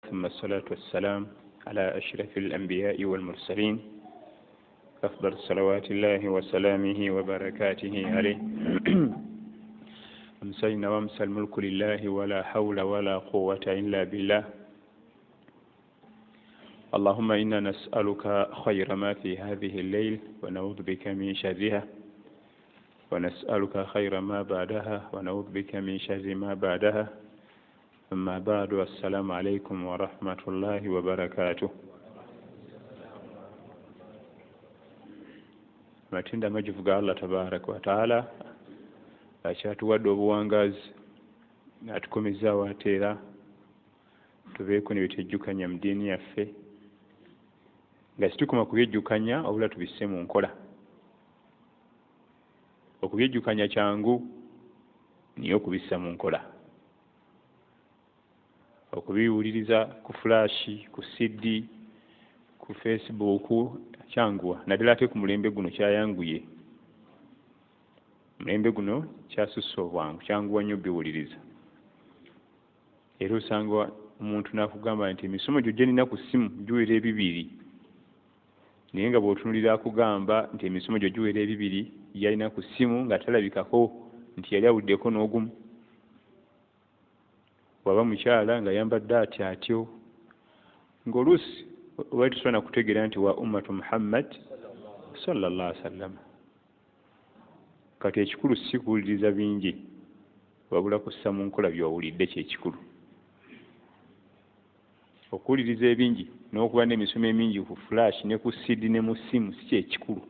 ثم الصلاة والسلام على أشرف الأنبياء والمرسلين، أفضل صلوات الله وسلامه وبركاته عليه. أمسينا وأمسى الملك لله، ولا حول ولا قوة إلا بالله. اللهم إنا نسألك خير ما في هذه الليل، ونعوذ بك من شرها، ونسألك خير ما بعدها، ونعوذ بك من شر ما بعدها. أما بعد، السلام عليكم ورحمة الله وبركاته. Amatendo amajjuvu ga Allah tabaraka wataala, akyatuwadde obuwangaazi atukomezaawo ate era tubeeko ne byetwejjukanya mu ddiini yaffe, nga situkoma kubyejjukanya wabula tubisse mu nkola. Okubyejjukanya kyangu, naye okubissa mu nkola, okubiwuliriza ku flash, ku CD, ku Facebook kyanguwa, naddala ate ku mulembe guno kyayanguye. Mulembe guno kyasusse obwangu, kyanguwa nnyo biwuliriza. Era osanga omuntu n'akugamba nti emisomo gyo gye nnina ku ssimu giwera 200, naye nga bw'otunuulira akugamba nti emisomo gyo giwera 200 yalina ku ssimu nga talabikako nti yali awuddeko n'ogumu. Bw'aba mukyala nga yambadde atyo atyo, ng'oluusi oba tusobola na kutegeera nti wa ummatu Muhammad sallallahu alaihi wasallam. Kati ekikulu si kuwuliriza bingi, wabula kussa mu nkola by'owulidde kyekikulu. Okuwuliriza ebingi n'okuba n'emisomo emingi ku flash ne ku CD ne mu ssimu si kyekikulu,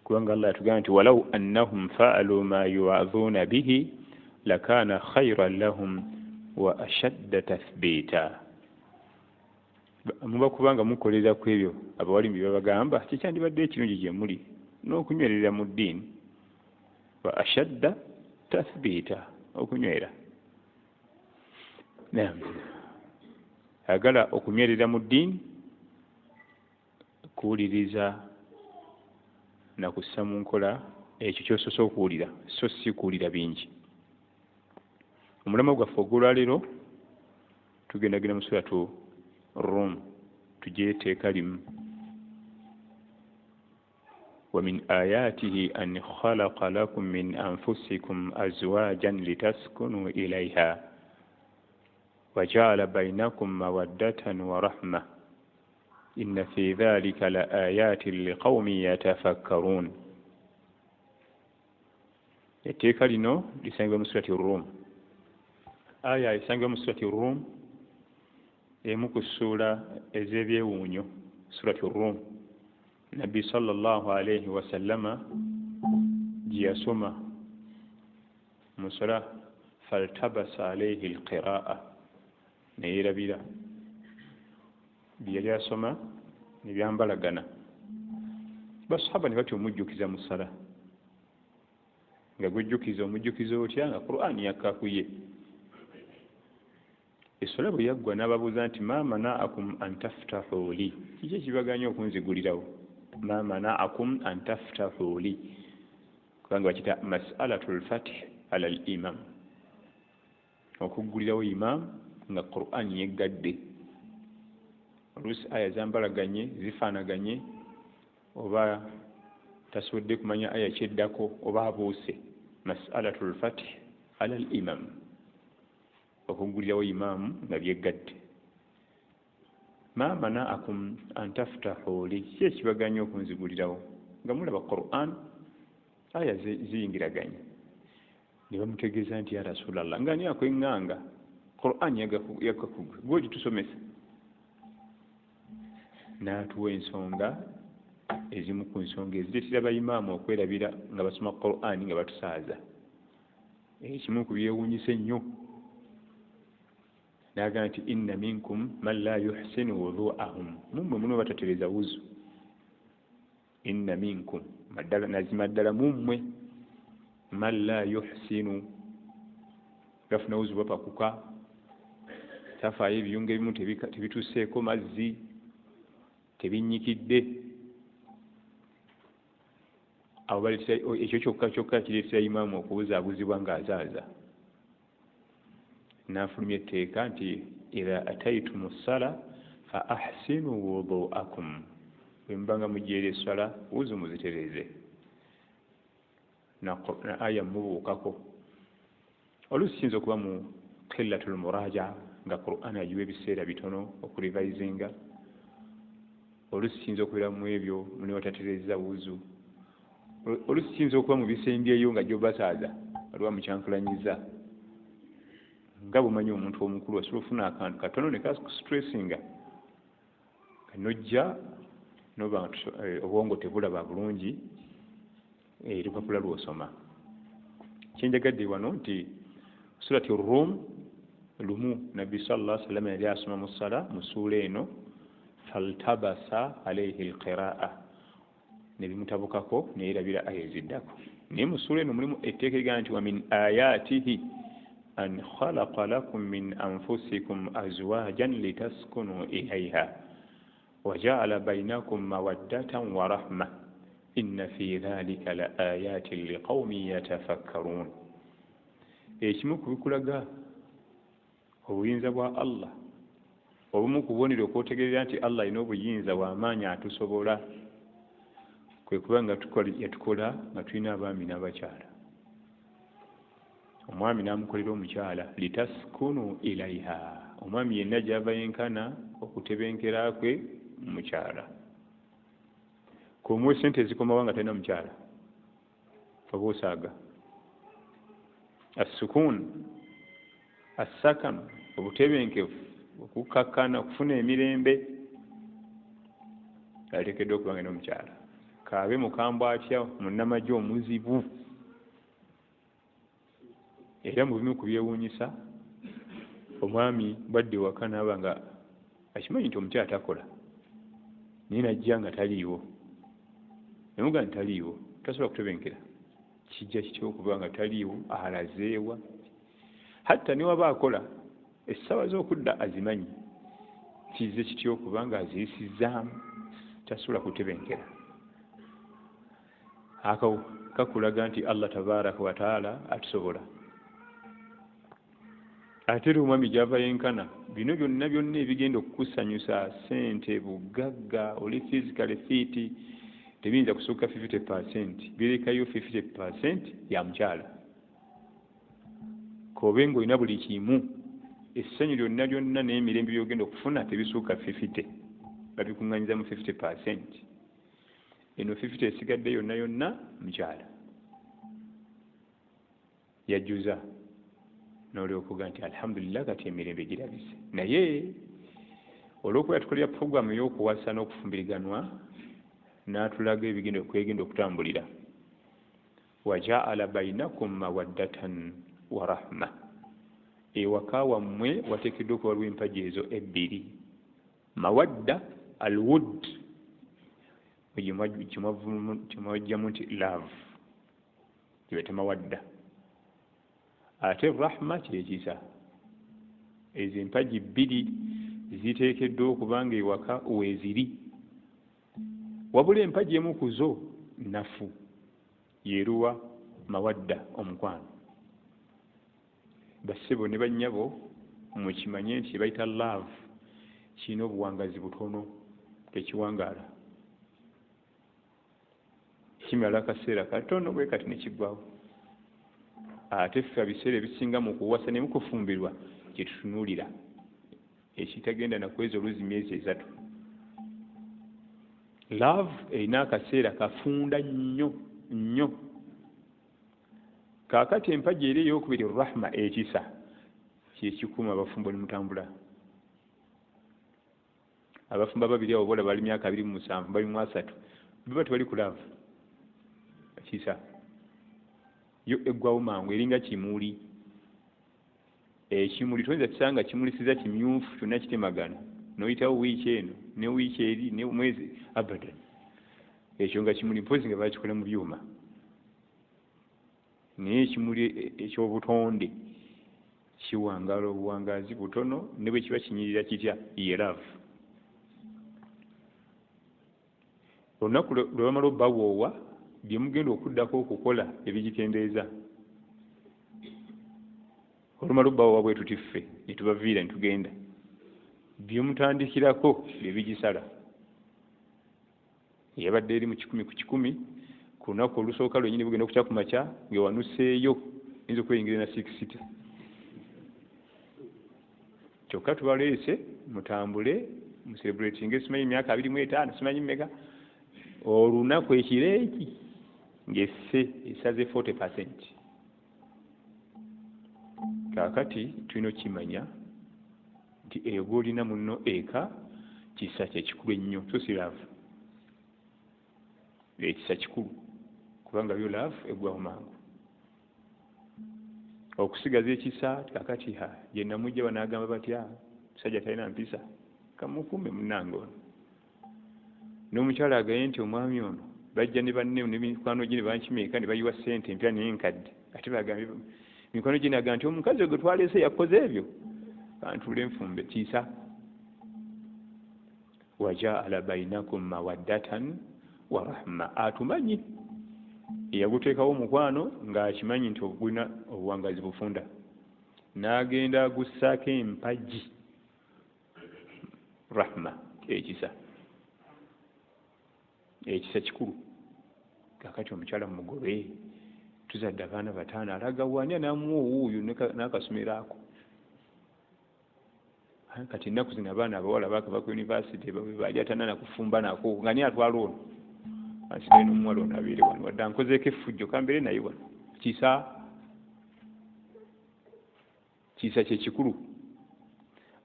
kubanga Allah yatugamba nti walau annahum fa'alu ma yu'adhuna bihi lakana khayran lahum wa ashadda tathbita. Muba kubanga mukolera ku ebyo abawalimu bye babagamba, kikyandibadde ekirungi gye muli n'okunywerera mu ddiini. Wa ashadda tathbita, okunywera. Naam, ayagala okunywerera mu ddiini kuwuliriza na kussa mu nkola ekyo ky'osoose okuwulira, so si kuwulira bingi. Omulamwa gwaffe ogw'olwaleero tugendagenda mu suratu Rum, tugyeteeka limu. ومن آياته أن خلق لكم من أنفسكم أزواجا لتسكنوا إليها وجعل بينكم مودة ورحمة إن في ذلك لآيات لقوم يتفكرون. Etteeka lino lisangibwa mu surati Rum. Aya esangibwa mu surati Rum, emu ku ssuula ez'ebyewuunyo, surati Rum. Nabbi sallallahu alaihi wasallama gye yasoma mu sala, faltabasa alaihi alqiraa, neyeerabira bye yali asoma ne byambalagana. Basahaba ne batya omujjukiza mu sala, nga gwejjukiza omujjukiza otya nga Qur'ani yakka ku ye. Essola bwe yaggwa n'ababuuza nti ma manaakum an taftahu li, kiki ekibaganya okunzigulirawo? Ma manaakum an taftahu li, kubanga bakiyita mas'alatul fath ala al imam, okuggulirawo imam nga Qur'ani yeggadde. Oluusi aya zambalaganye, zifaanaganye, oba tasobodde kumanya aya kyeddako, oba abuuse. Mas'alatul fath ala al imam, okuggulirawo imaamu nga byeggadde. Ma manaakum an taftahu li, ki ekibaganya okunzigulirawo? Nga mulaba Qur'an aya ziyingiraganye. Ne bamutegeeza nti ya Rasulallah, nga ani akweŋŋanga Qur'an yakka ku ggwe, gwe ogitusomesa. N'atuwa ensonga ezimu ku nsonga ezireetera bayimaamu okwerabira nga basoma Qur'an nga batusaaza. Ekimu ku byewuunyisa ennyo, n'agamba nti inna minkum man la yuhsinu wudu'ahum, mummwe muno batatereeza wuzu. Inna minkum, nazima ddala mummwe, man la yuhsinu, gafuna wuzu bapakuka, tafaayo ebiyungo ebimu tebituuseeko mazzi, tebinnyikidde. Abo baleetera ekyo kyokka kyokka kireetera imaamu okubuzaabuzibwa ng'azaaza. N'afulumya etteeka nti Idha ataitum ssala fa ahsinu wuduakum, bwe mubanga mujja eri esswala wuzu muzitereeze. Na aya mubuukako. Oluusi kiyinza okuba mu qillatul muraja, nga Qur'an agiwa ebiseera bitono okurevisinga. Oluusi kiyinza okubeera mu ebyo mune watatereeza wuzu. Oluusi kiyinza okuba mu bisembyeyo nga gy'obasaaza waliwo mukyankulanyiza, nga bw'omanyi omuntu omukulu asobola okufuna akantu katono ne kakustressinga, nojja noba obwongo tebulaba bulungi erupapula lw'osoma. Kyenjagadde wano nti Surati Rum, lumu Nabbi sallallahu alaihi wasallam yali asoma mu ssala mu ssuula eno, faltabasa alaihi alqiraa, ne bimutabukako neyerabira aya eziddako. Naye mu ssuula eno mulimu etteeka erigamba nti wa min ayatihi an khalaqa lakum min anfusikum azwajan litaskunu ilaiha wa jaala bainakum mawaddatan wa rahma inna fi dhalika la ayatin liqaumin yatafakkarun. Ekimu ku bikulaga obuyinza bwa Allah, obumu ku bubonero okwotegerera nti Allah alina obuyinza bw'amaanyi atusobola, kwe kuba nga yatukola nga tulina abaami n'abakyala. Omwami n'amukolera omukyala litaskunu ilaiha, omwami yenna gy'ava yenkana okutebenkera kwe mukyala. K'omuwa sente ezikomawo nga talina mukyala, oba osaaga. Assukun, assakan, obutebenkevu, okukakkana, okufuna emirembe, ateekeddwa okuba nga n'omukyala. Kaabe mukambwe atya, munnamagye omuzibu. Era mu bimu ku byewuunyisa, omwami bwadde ewaka n'aba nga akimanyi nti omukyala takola, naye najja nga taliiwo, nemugamba nti taliiwo, tasobola kutebenkera. Kijja kitya okuba nga taliiwo, alazeewa? Hatta ne waba akola, essaawa z'okudda azimanyi. Kizze kitya okuba nga aziyisizaamu, tasobola kutebenkera? Ako kakulaga nti Allah tabaraka wa taala atusobola. Ate era omwami gy'ava yenkana, bino byonna byonna ebigenda okukusanyusa, ssente, bugagga, oli physically fit, tebiyinza kusukka 50%, birekayo 50% ya mukyala. K'obe ng'olina buli kimu, essanyu lyonna lyonna n'emirembe by'ogenda okufuna tebisukka 50, babikuŋŋanyiza mu 50%. Eno 50 esigadde yonna yonna mukyala yajjuza, n'olyokuga nti alhamdulillah kati emirembe girabise. Naye olw'okuba yatukolera puroguramu ey'okuwasa n'okufumbiriganwa, n'atulaga ebigenda kwegenda okutambulira. Wajaala bainakum mawaddatan wa rahma, ewaka wammwe wateekeddwa okuba waliwo empagi ezo ebbiri, mawadda alwud, kyemwajjamu nti love kibeete mawadda, ate rahma kyekisa. Ezo empagi bbiri ziteekeddwa okuba nga ewaka weeziri. Wabula empagi emu ku zo nnafu, yeeruwa? Mawadda, omukwano. Bassebo ne bannyabo, mukimanye nti kye bayita love kirina obuwangazi butono, tekiwangaala, kimala akaseera katono bwe kati ne kiggwawo. Ate ffe ebiseera ebisinga mu kuwasa ne mu kufumbirwa kye tutunuulira ekitagenda nakweza oluzi myezi 3. Love erina akaseera kafunda nnyo nnyo. Kaakati empagi eri ey'okubiri, rahma, ekisa, kyekikuuma abafumbo ne mutambula. Abafumbo ababiri abo bola bali myaka 27, bali mu 30, baba tebali ku love. Kisa yo eggwawo mangu, eringa kimuli. Ekimuli toyinza kisanga kimulisiza kimyufu kyonna kitemagana, n'oyitawo wiiki eno ne wiiki eri ne mwezi, abadan. Ekyo nga kimuli, mpozi nga bakikola mu byuma. Naye ekimuli ekyobutonde kiwangaala obuwangaazi butono, ne bwe kiba kinyirira kitya. Ye love, olunaku lwe bamala obbawoowa, bye mugenda okuddako okukola ebigikendeeza. Olumala obbawoowa bwe tuti, ffe ne tubaviira ne tugenda. Byemutandikirako byebigisala. Eyabadde eri mu 100 ku 100, ku lunaku olusooka lwennyini bugenda okukya ku makya ng'ewanuseeyo, eyinza okweyingira na 60. Kyokka tubaleese mutambule mucelebratinge simanyi emyaka 25 simanyi mmeka, olunaku ekiro eki ng'esse esaze 40%. Kaakati tulina okukimanya nti eyo gw'olina munno eka kisa kyekikulu ennyo, so si love. Ekisa kikulu kubanga yo love eggwawo mangu. Okusigaza ekisa kaakati ha gye namujja banaagamba batya, musajja talina mpisa, kamukuume munnange ono. N'omukyala agaye nti omwami ono bajja ne banne ne mikwano gye ne bankima eka ne bayiwa ssente empya n'enkadde, ate bagambye mikwano gye naga nti omukazi gwe twaleese yakoze ebyo, kantuule nfumbe. Kisa wajaala bainakum mawaddatan wa rahma, atumanyi eyaguteekawo omukwano ng'akimanyi nti ogulina obuwangazi bufunda, n'agenda agussaako empagi rahma, ekisa. Ekisa kikulu. Kaakati omukyala mugobe, tuzadde abaana 5, alaga wani anaamuwa owuuyo n'akasomero ako. Kati ennaku zino abaana abawala baakava ku yunivasite baali atanana kufumba nako, nga ni atwala ono ansigaye n'omuwala ono abeere wano, wadde ankozeeko effujjo kambeere naye wano. Kisa, kisa kye kikulu.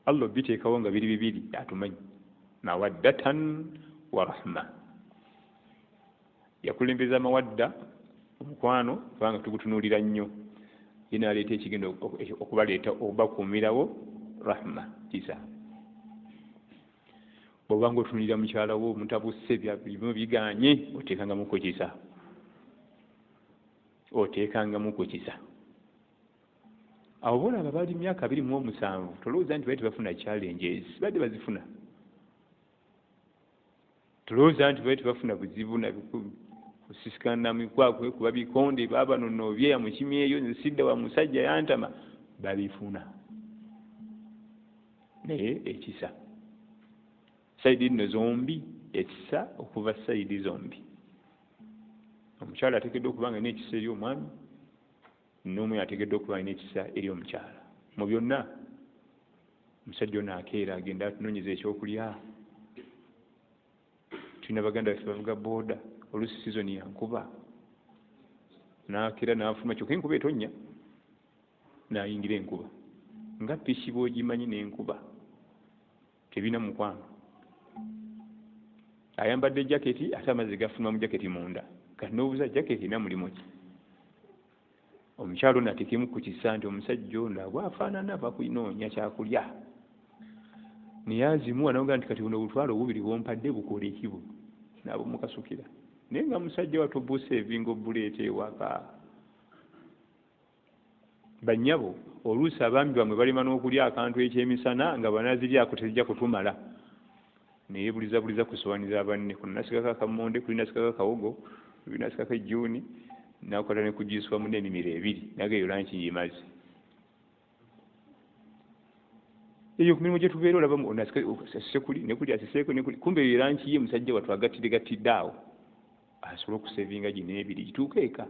Allah obiteekawo nga biri bibiri, atumanyi mawaddatan wa rahma. Yakulembeza mawadda, omukwano, kubanga tugutunuulira nnyo, ye n'aleeta ekigenda okubaleeta okubakuumirawo rahma, kisa. Bw'oba ng'otunuulira mukyala wo mutabuse bimu biganye, oteekangamu ku kisa, oteekangamu ku kisa. Awo bolaba bali myaka 27, tolowooza nti bali tebafuna challenges, badde bazifuna. Tolowooza nti bali tebafuna buzibu na kusisikana mikwakwe kuba bikonde baaba nno byeya mu kimyeyo, nze sidda wa musajja yantama, babifuna. Naye ekisa sayidi nno zombi, ekisa okuva sayidi zombi. Omukyala ateekeddwa okuba nga n'ekisa eri omwami, n'omwami ateekeddwa okuba nga n'ekisa eri omukyala. Mu byonna omusajja ono akeera agenda atunoonyeza ekyokulya. Tulina baganda baffe bavuga booda, oluusi sizoni ya nkuba, n'akeera n'afuluma, kyokka enkuba etonnya, n'ayingira enkuba nga piki bw'ogimanyi n'enkuba tebirina mukwano. Ayambadde jaketi ate amazzi gafuluma mu jaketi munda, kati n'obuuza jaketi erina mulimu ki? Omukyala ono ateekemu ku kisa nti omusajja ono agwafaanana ava kunoonya kyakulya, naye azimuwa n'agamba nti kati buno obutwalo obubiri bw'ompadde bukole ki buno, n'abumukasukira. Naye nga musajja wattu obuseevinga obuleeta ewaka. Bannyabo oluusi abaami bammwe balema n'okulya akantu ekyemisana nga banaziryako tezijja kutumala, naye buliza buliza ku ssowaani za banne, kuno nasigako akammonde, kuli nasigako akawogo, kuli nasigako ejjuuni, n'akwata ne ku juice wamu n'emimiro ebiri, naga eyo lanki ngimaze. Eyo ku mirimu gye tubeera olaba ono asise kuli ne kuli asiseeko ne kuli, kumbe eyo lanki ye musajja wattu agattidde gattidde awo asobole okusevinga gino ebiri gituuke eka.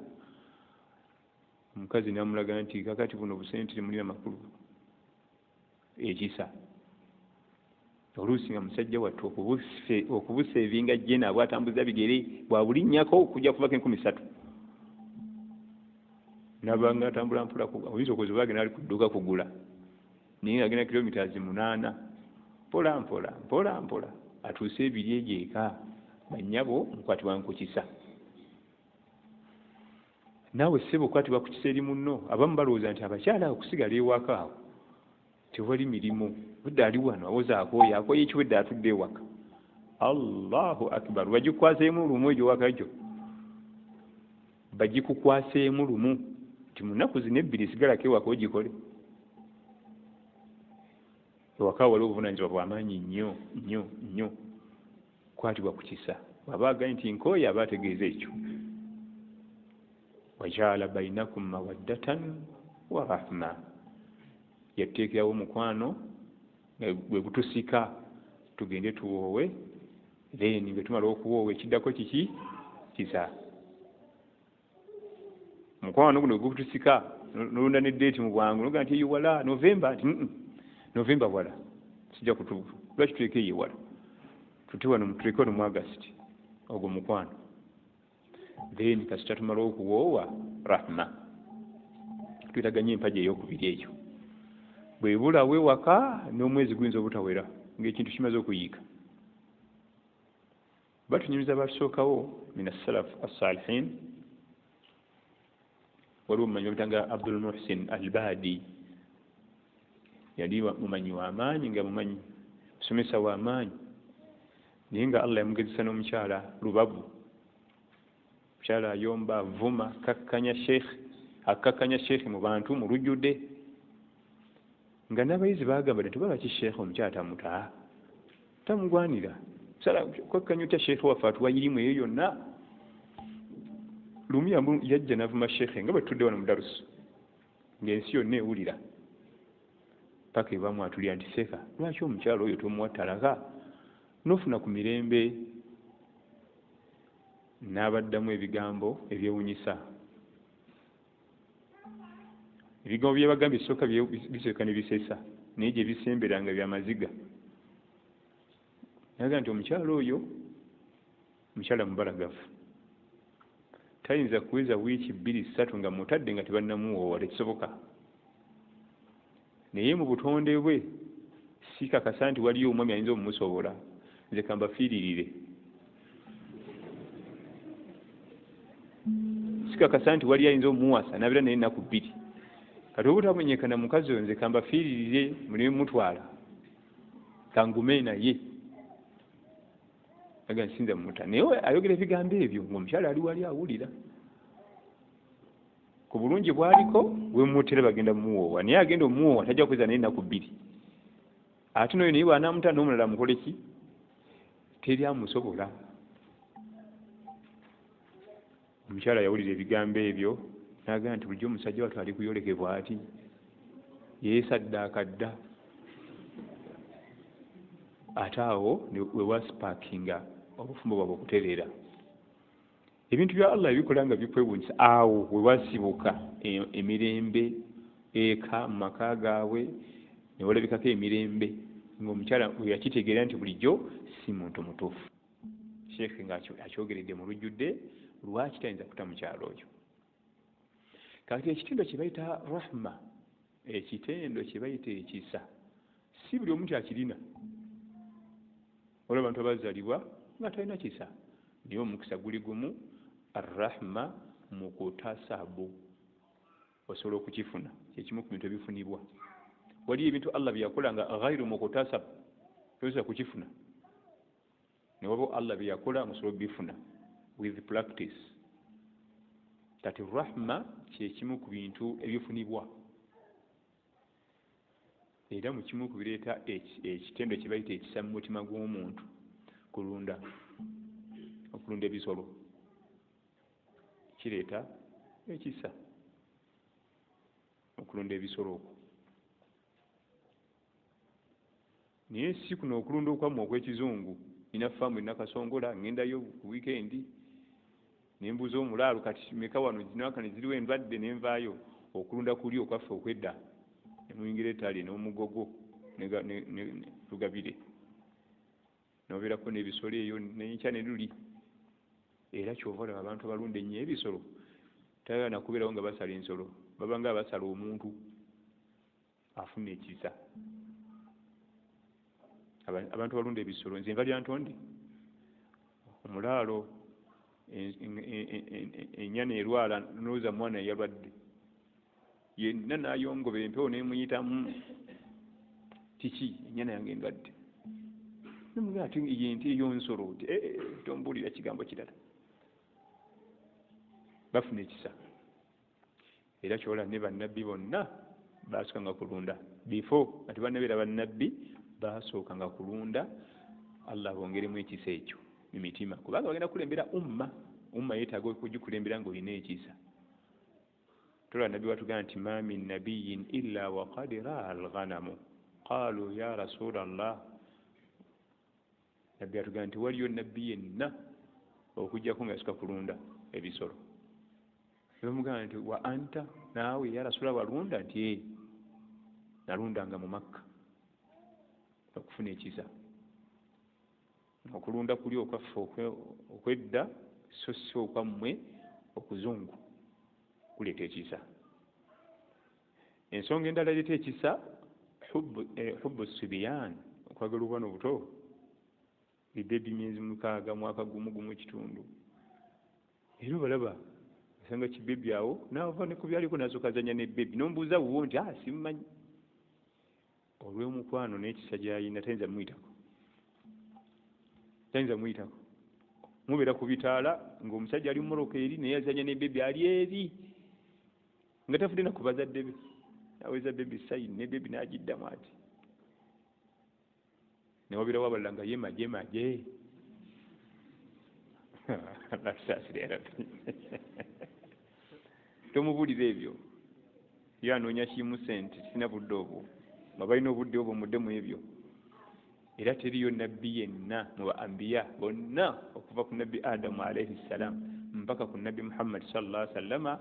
Omukazi n'amulaga nti kakati buno busente temulina makulu. Ekisa oluusi nga musajja wattu okubusevinga jjena bw'atambuza bigere bwa bulinnyako okujja kuvako 3000, nabanga atambula mpola, oyinza okuwooza oba agenda ali ku dduuka kugula, naye ng'agenda kilometers 8 mpola mpola mpola mpola atuuse ebiri egyo eka. Bannyabo mukwatibwa ku kisa. Naawe ssebo okwatibwa ku kisa eri munno. Abamu balowooza nti abakyala okusigala ewaka awo tewali mirimu, budde ali wano awoza akooye, akooye ekiwedde atudde ewaka. Allahu akbar, bagikwaseemu lumu egyo waka gyo, bagikukwaseemu lumu nti mu nnaku zino ebbiri sigalako ewaka ogikole. Ewaka waliwo obuvunaanyizibwa bw'amaanyi nnyo nnyo nnyo. Kwatibwa ku kisa. Bw'aba agambye nti nkooye aba ategeeza ekyo. Wajaala bainakum mawaddatan wa rahma, yateekerawo omukwano Nga bwe butusika tugende tuwoowe, then bwe tumala okuwoowa ekiddako kiki? Kisa. Mukwano guno gutusika nolonda ne date mu bwangu noga nti eyo wala November, nti November wala sijja kutuuka, lwaki tuleke eyo wala, tute wano, tuleke wano mu August. Ogwo mukwano. Then kasita tumala okuwoowa, rahma, twetaganye empagi eyokubiri eyo bwebulawo ewaka n'omwezi guyinza obutawera ng'ekintu kimaze okuyiika. Batunyumiza batusookawo min assalaf assalihin, waliwo omumanyi bamutanga Abdul Muhsin Albadi, yali mumanyi w'amaanyi, nga mumanyi musomesa w'amaanyi, naye nga Allah yamugezesa n'omukyala lubabu. Mukyala ayomba, avuma, kakkanya sheikh, akkakkanya sheikh mu bantu mu lujjudde, nga n'abayizi bagamba nti balaki sheikh omukyala tamuta, tamugwanira, kwakkanya otya sheikh waffe atuwa irimu eyo yonna. Lumu yajja n'avuma sheikh nga bwe tutudde wano mu darusu ng'ensi yonna ewulira, paka ebamu atulira nti seeka, lwaki omukyala oyo tomuwa talaka n'ofuna ku mirembe? N'abaddamu ebigambo ebyewunyisa. Ebigambo byebagambye ekisooka bisooka ne bisesa, naye gye bisemberanga byamaziga. Naga nti omukyala oyo mukyala mubalagavu, tayinza kuweza wiiki 2 3 nga mutadde nga tebannamuwoowa, tekisoboka. Naye mu butonde bwe sikakasa nti waliyo omwami ayinza omumusobola, nze kambafiiririre, sikakasa nti waliyo ayinza omumuwasa nabeera naye ennaku 2. Kati obutamenyekana mukazi oyo, nze kambafiiririre muleme mutwala, kangume naye. Aga nsinza mumuta, naye ayogera ebigambo ebyo ng'omukyala ali wali awulira. Ku bulungi bwaliko wemutera bagenda mumuwoowa, naye agenda omuwoowa tajja kuweza naye ennaku 2. Ate noyo naye bw'anaamuta n'omulala amukole ki? Teri amusobola. Omukyala yawulira ebigambo ebyo n'agamba nti bulijjo omusajja wattu ali kuyolekebwa ati yeesaddaaka dda. Ate awo wewasparkinga obufumbo bwabwe okutereera. Ebintu bya Allah ebikola nga bikwewuunyisa. Awo wewasibuka emirembe eka mu maka gaabwe, newalabikako emirembe ng'omukyala weyakitegeera nti bulijjo si muntu mutuufu. Sheekhe nga akyogeredde mu lujjudde, lwaki tayinza kuta mukyalo oyo? Kati ekitendo kye bayita rahma, ekitendo kye bayita ekisa, si buli omuntu akirina. Waliwo abantu abazaalibwa nga talina kisa, naye omukisa guli gumu, arrahma mukutasabu, osobola okukifuna. Kyekimu ku bintu ebifunibwa. Waliyo ebintu Allah byeyakola nga ghairu mukutasab, tosobola kukifuna, newaba Allah byeyakola musobola obifuna with practice. Kati rahma kyekimu ku bintu ebifunibwa, era mu kimu ku bireeta ekitendo kye bayita ekisa mu mutima gw'omuntu, kulunda, okulunda ebisolo kireeta ekisa, okulunda ebisolo okwo. Naye si kuno okulunda okwammwe okw'ekizungu. Nina faamu e Nakasongola, ŋŋendayo ku wiikendi ne mbuuza omulaalo kati meka wano zinakane ziriwo endwadde ne nvaayo. Okulunda kuli okwaffe okw'edda, ne muyingira ettale n'omugogo lugabire n'obeerako n'ebisolo eyo n'enkya ne luli. Era kyova olaba abantu abalunda ennyo ebisolo tayagala na kubeerawo nga basala ensolo, baba nga abasala omuntu afuna ekisa. Abantu abalunda ebisolo, nze nva Lyantonde, omulaalo ennyana erwala nolowooza mwana yalwadde, yenna n'ayongobera empewo n'emuyitamu, kiki, ennyana yange endwadde. Ate ye nte eyo nsolo, tombuulira kigambo kirala. Bafuna ekisa. Era kyola ne bannabbi bonna basookanga kulunda before nga tebannabeera bannabbi, basookanga kulunda. Allah bongeremu ekisa ekyo mu mitima, kubanga bagenda kukulembera umma. Umma yeetaaga okugikulembera ng'olina ekisa. Tola nabbi watugamba nti ma min nabiyin illa waqad raa alghanamu. Qaalu ya rasulallah, nabbi atugamba nti waliyo nabbi yenna okujjako nga yasooka kulunda ebisolo. Bamugamba nti wa anta, naawe ya rasula walunda? Nti nalundanga mu Makka okufuna ekisa. Okulunda kuli okwaffe okwedda so si okwammwe okuzungu kuleeta ekisa. Ensonga endala ereeta ekisa hubbu sibiyan, okwagala obwana obuto, bibebi myezi 6, mwaka gumu gumu ekitundu, era obalaba osanga kibebi awo naava ne ku byaliko nasooka azannya ne bebi n'omubuuza wuwo nti simmanyi, olw'omukwano n'ekisa gy'alina tayinza muyitako, tayinza muyitako. Mubeera ku bitaala ng'omusajja ali mu mmotoka eri naye azannya ne bebi ali eri nga tafudde na ku bazadde be, aweza bebi sayini ne bebi n'agiddamu ati. Ne wabeerawo abalala nga ye maje maje. Allah ya Rabbi, tomubuulira ebyo, ye anoonya kimu sente, sina budde obwo, nga balina obudde obwo mudde mu ebyo. Era teriyo nabbi yenna mu ba ambiya bonna okuva ku nabbi Adamu alaihi ssalam mpaka ku nabbi Muhammad sallallahu alaihi wasallama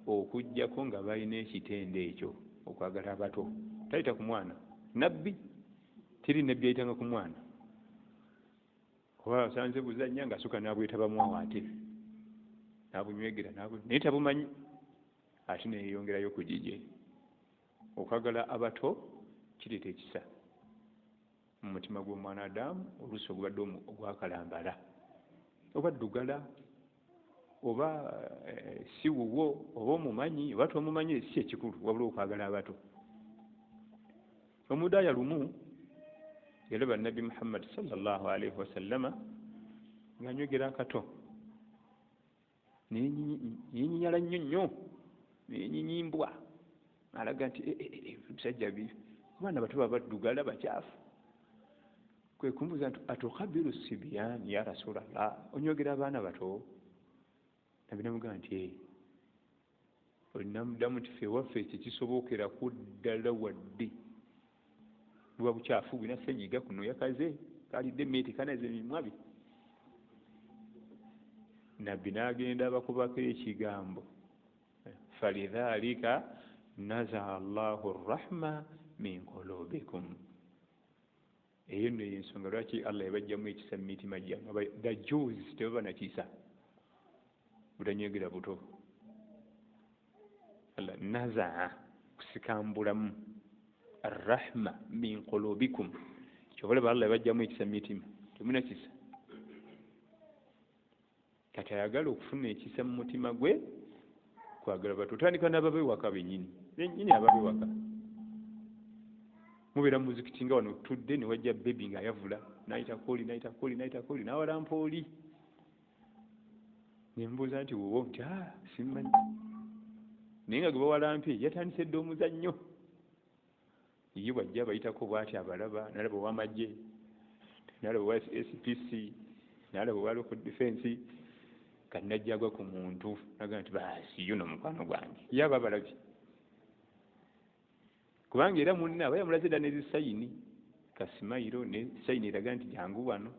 okujjako nga balina ekitendo ekyo okwagala abato. Tayita ku mwana nabbi, teri nabbi ayitanga ku mwana, oba asanze buzannya ng'asooka n'abwetabamu awo ate n'abunywegera naye tabumanyi ate neyeyongerayo ku gigye. Okwagala abato kireeta ekisa mu mutima gw'omwana Adamu, oluusi ogubadde ogwakalambala oba ddugala oba si wuwo oba omumanyi oba tomumanyi, si ekikulu, wabula okwagala abato. Omudaaya lumu yalaba nabbi Muhammad sallallahu alaihi wasallama ng'anywegera akato, neyenyinyala nnyo nnyo, neyenyimbwa, alaga nti ebisajja abaana bato baba baddugala bakyafu. Kwe kumbuuza nti atukabiru sibiyan ya rasulallah, onywegera abaana bato? Nabbi namugamba nti olinamuddamu nti ffe ewaffe ekyo kisobokerako ddala, wadde buba bukyafu bwina senyiga kuno yakaze kalidde emmere kanaze emimwa bye. Nabbi n'agenda abakubako ekigambo, falidhalika nazaa Allahu rrahma min qulubikum. Eyo nno yensonga lwaki Allah yabajjamu ekisa mu mitima gyammwe. The Jews tebaba na kisa, butanywegera buto. Allah nazaa kusikambulamu arrahma min qulubikum, kyova olaba Allah yabajjamu ekisa mu mitima, temulina kisa. Kati ayagala okufuna ekisa mu mutima gwe kwagala bato, otandika n'ababewaka bennyini bennyini ababewaka. Mubeera mu muzikiti nga wano tutudde ne wajja bebi ng'ayavula n'ayitako oli n'ayitako oli n'ayitako oli n'awalampa oli, ne mbuuza nti wuwo? Nti simmanyi, naye nga gwe bawalampye yatandise dda omuzannyo. Ye bw'ajja abayitako bw'ati abalaba, n'alaba ow'amagye, n'alaba owa SPC, n'alaba owa local defense, kati n'ajja agwa ku muntu n'agamba nti baasi yuno mukwano gwange. Ye aba abalabye, kubanga era munne aba yamulaze dda n'ezisayini kasimayiro ne sayini eraga nti jangu wano,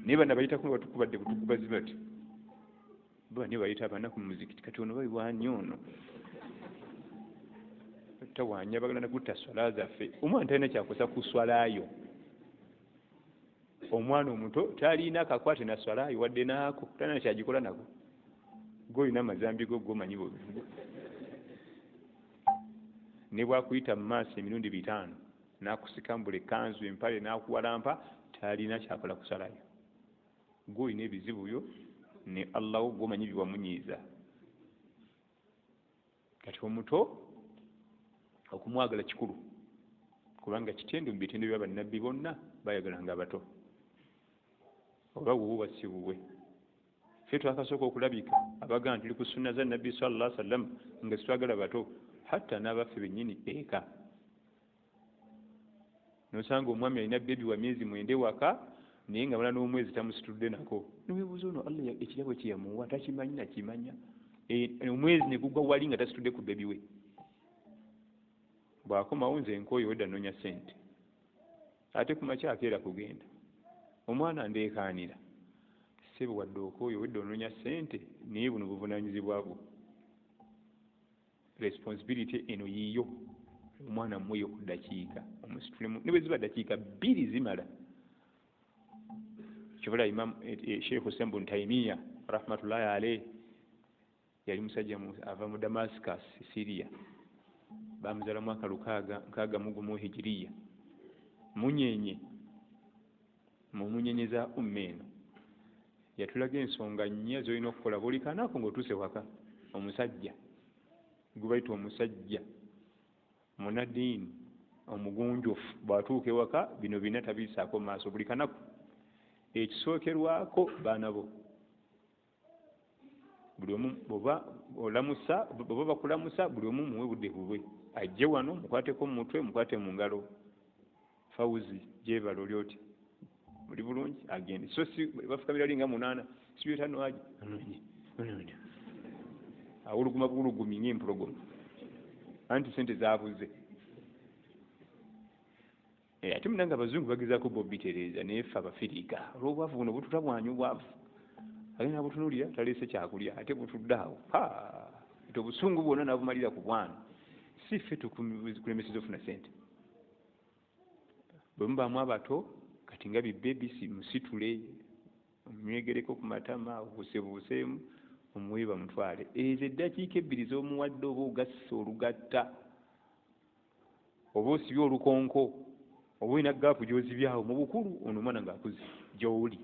naye bano abayitako nga batukubadde butukubazi bati baba ne bayita abanaku mu muzikiti, kati ono babiwaani ono tawaanya bagala nakutta swala zaffe. Omwana talina kyakosa ku swalayo, omwana omuto talina kakwate na swalayo wadde naako, talina kyagikola nako, gw'olina amazambi go gomanyi bwe ne bwakuyita mu maaso emirundi 5 n'akusikambula ekkanzu empale n'akuwalampa, talina kyakola kusalayo. Gw'olina ebizibu byo ne Allah wo gw'omanyi byewamunyiiza. Kati omuto okumwagala kikulu, kubanga kitendo mu bitendo bya bannabbi bonna bayagalanga abato, oba wuwo oba si wuwe. Ffe twakasooka okulabika abagamba tuli ku sunna za nabbi sallallahu alaihi wasallam nga sitwagala bato, hatta n'abaffe bennyini eka. Nosanga omwami alina bebi wa myezi 9 waka, naye nga mala n'omwezi tamusitudde nako, neweebuuza ono Allah ekirabo kye yamuwa takimanyi nakimanya, omwezi ne gugwa wali nga tasitudde ku bebi we. Bw'akomawo nze nkooye, wedda nnoonya ssente, ate ku makya akeera kugenda, omwana ndeekaanira. Ssebo wadde okooye wedda onoonya ssente, naye buno buvunaanyizibwa bwo, responsibility eno yiyo. Omwana mweyo ku ddakiika omusitulemu, ne bwe ziba ddakiika 2 zimala. Kyobola Imam Sheikh Hussein bun Taimiya rahmatullahi alayhi yali musajja ava mu Damascus, Syria. Bamuzaala mwaka 661 hijiriya, munyenye mu munyenye za umma eno. Yatulaga ensonga 4 z'olina okukola buli kanaku ng'otuuse waka. Omusajja gubayita omusajja munadiini omugunjufu bw'atuuka ewaka bino bina tabiyisaako mu maaso buli kanaku. Ekisookerwako baana bo, buli omu bw'oba olamusa, bw'oba bakulamusa, buli omu muwe budde bubwe, ajje wano mukwateko mu mutwe, mukwate mu ngalo, Fawuzi gyebala oli otya, oli bulungi, agende. So si bafukamira linga 8 si 5 aje awuluguma bulugumi ng'empologoma, anti sente zaabuze. Ate munange abazungu bagezaako bo bitereeza, naye ffe Abafirika olw'obwavu buno bututabwanya obwavu, agenda butunuulira taleese kyakulya ate butudde awo, ate obusungu bwonna n'abumalira ku bwana. Si ffe tukulemeseza ofuna sente. Bwe mubaamu abato kati nga bibebisi, musitule omunywegereko ku matama, obuusebuuseemu, omuwe bamutwale. Ezo eddakiika 2 z'omuwadde oba ogasse olugatta, oba osibye olukonko, oba olina gaapu gy'ozibyawo mu bukulu, ono omwana ng'akuze gy'oli.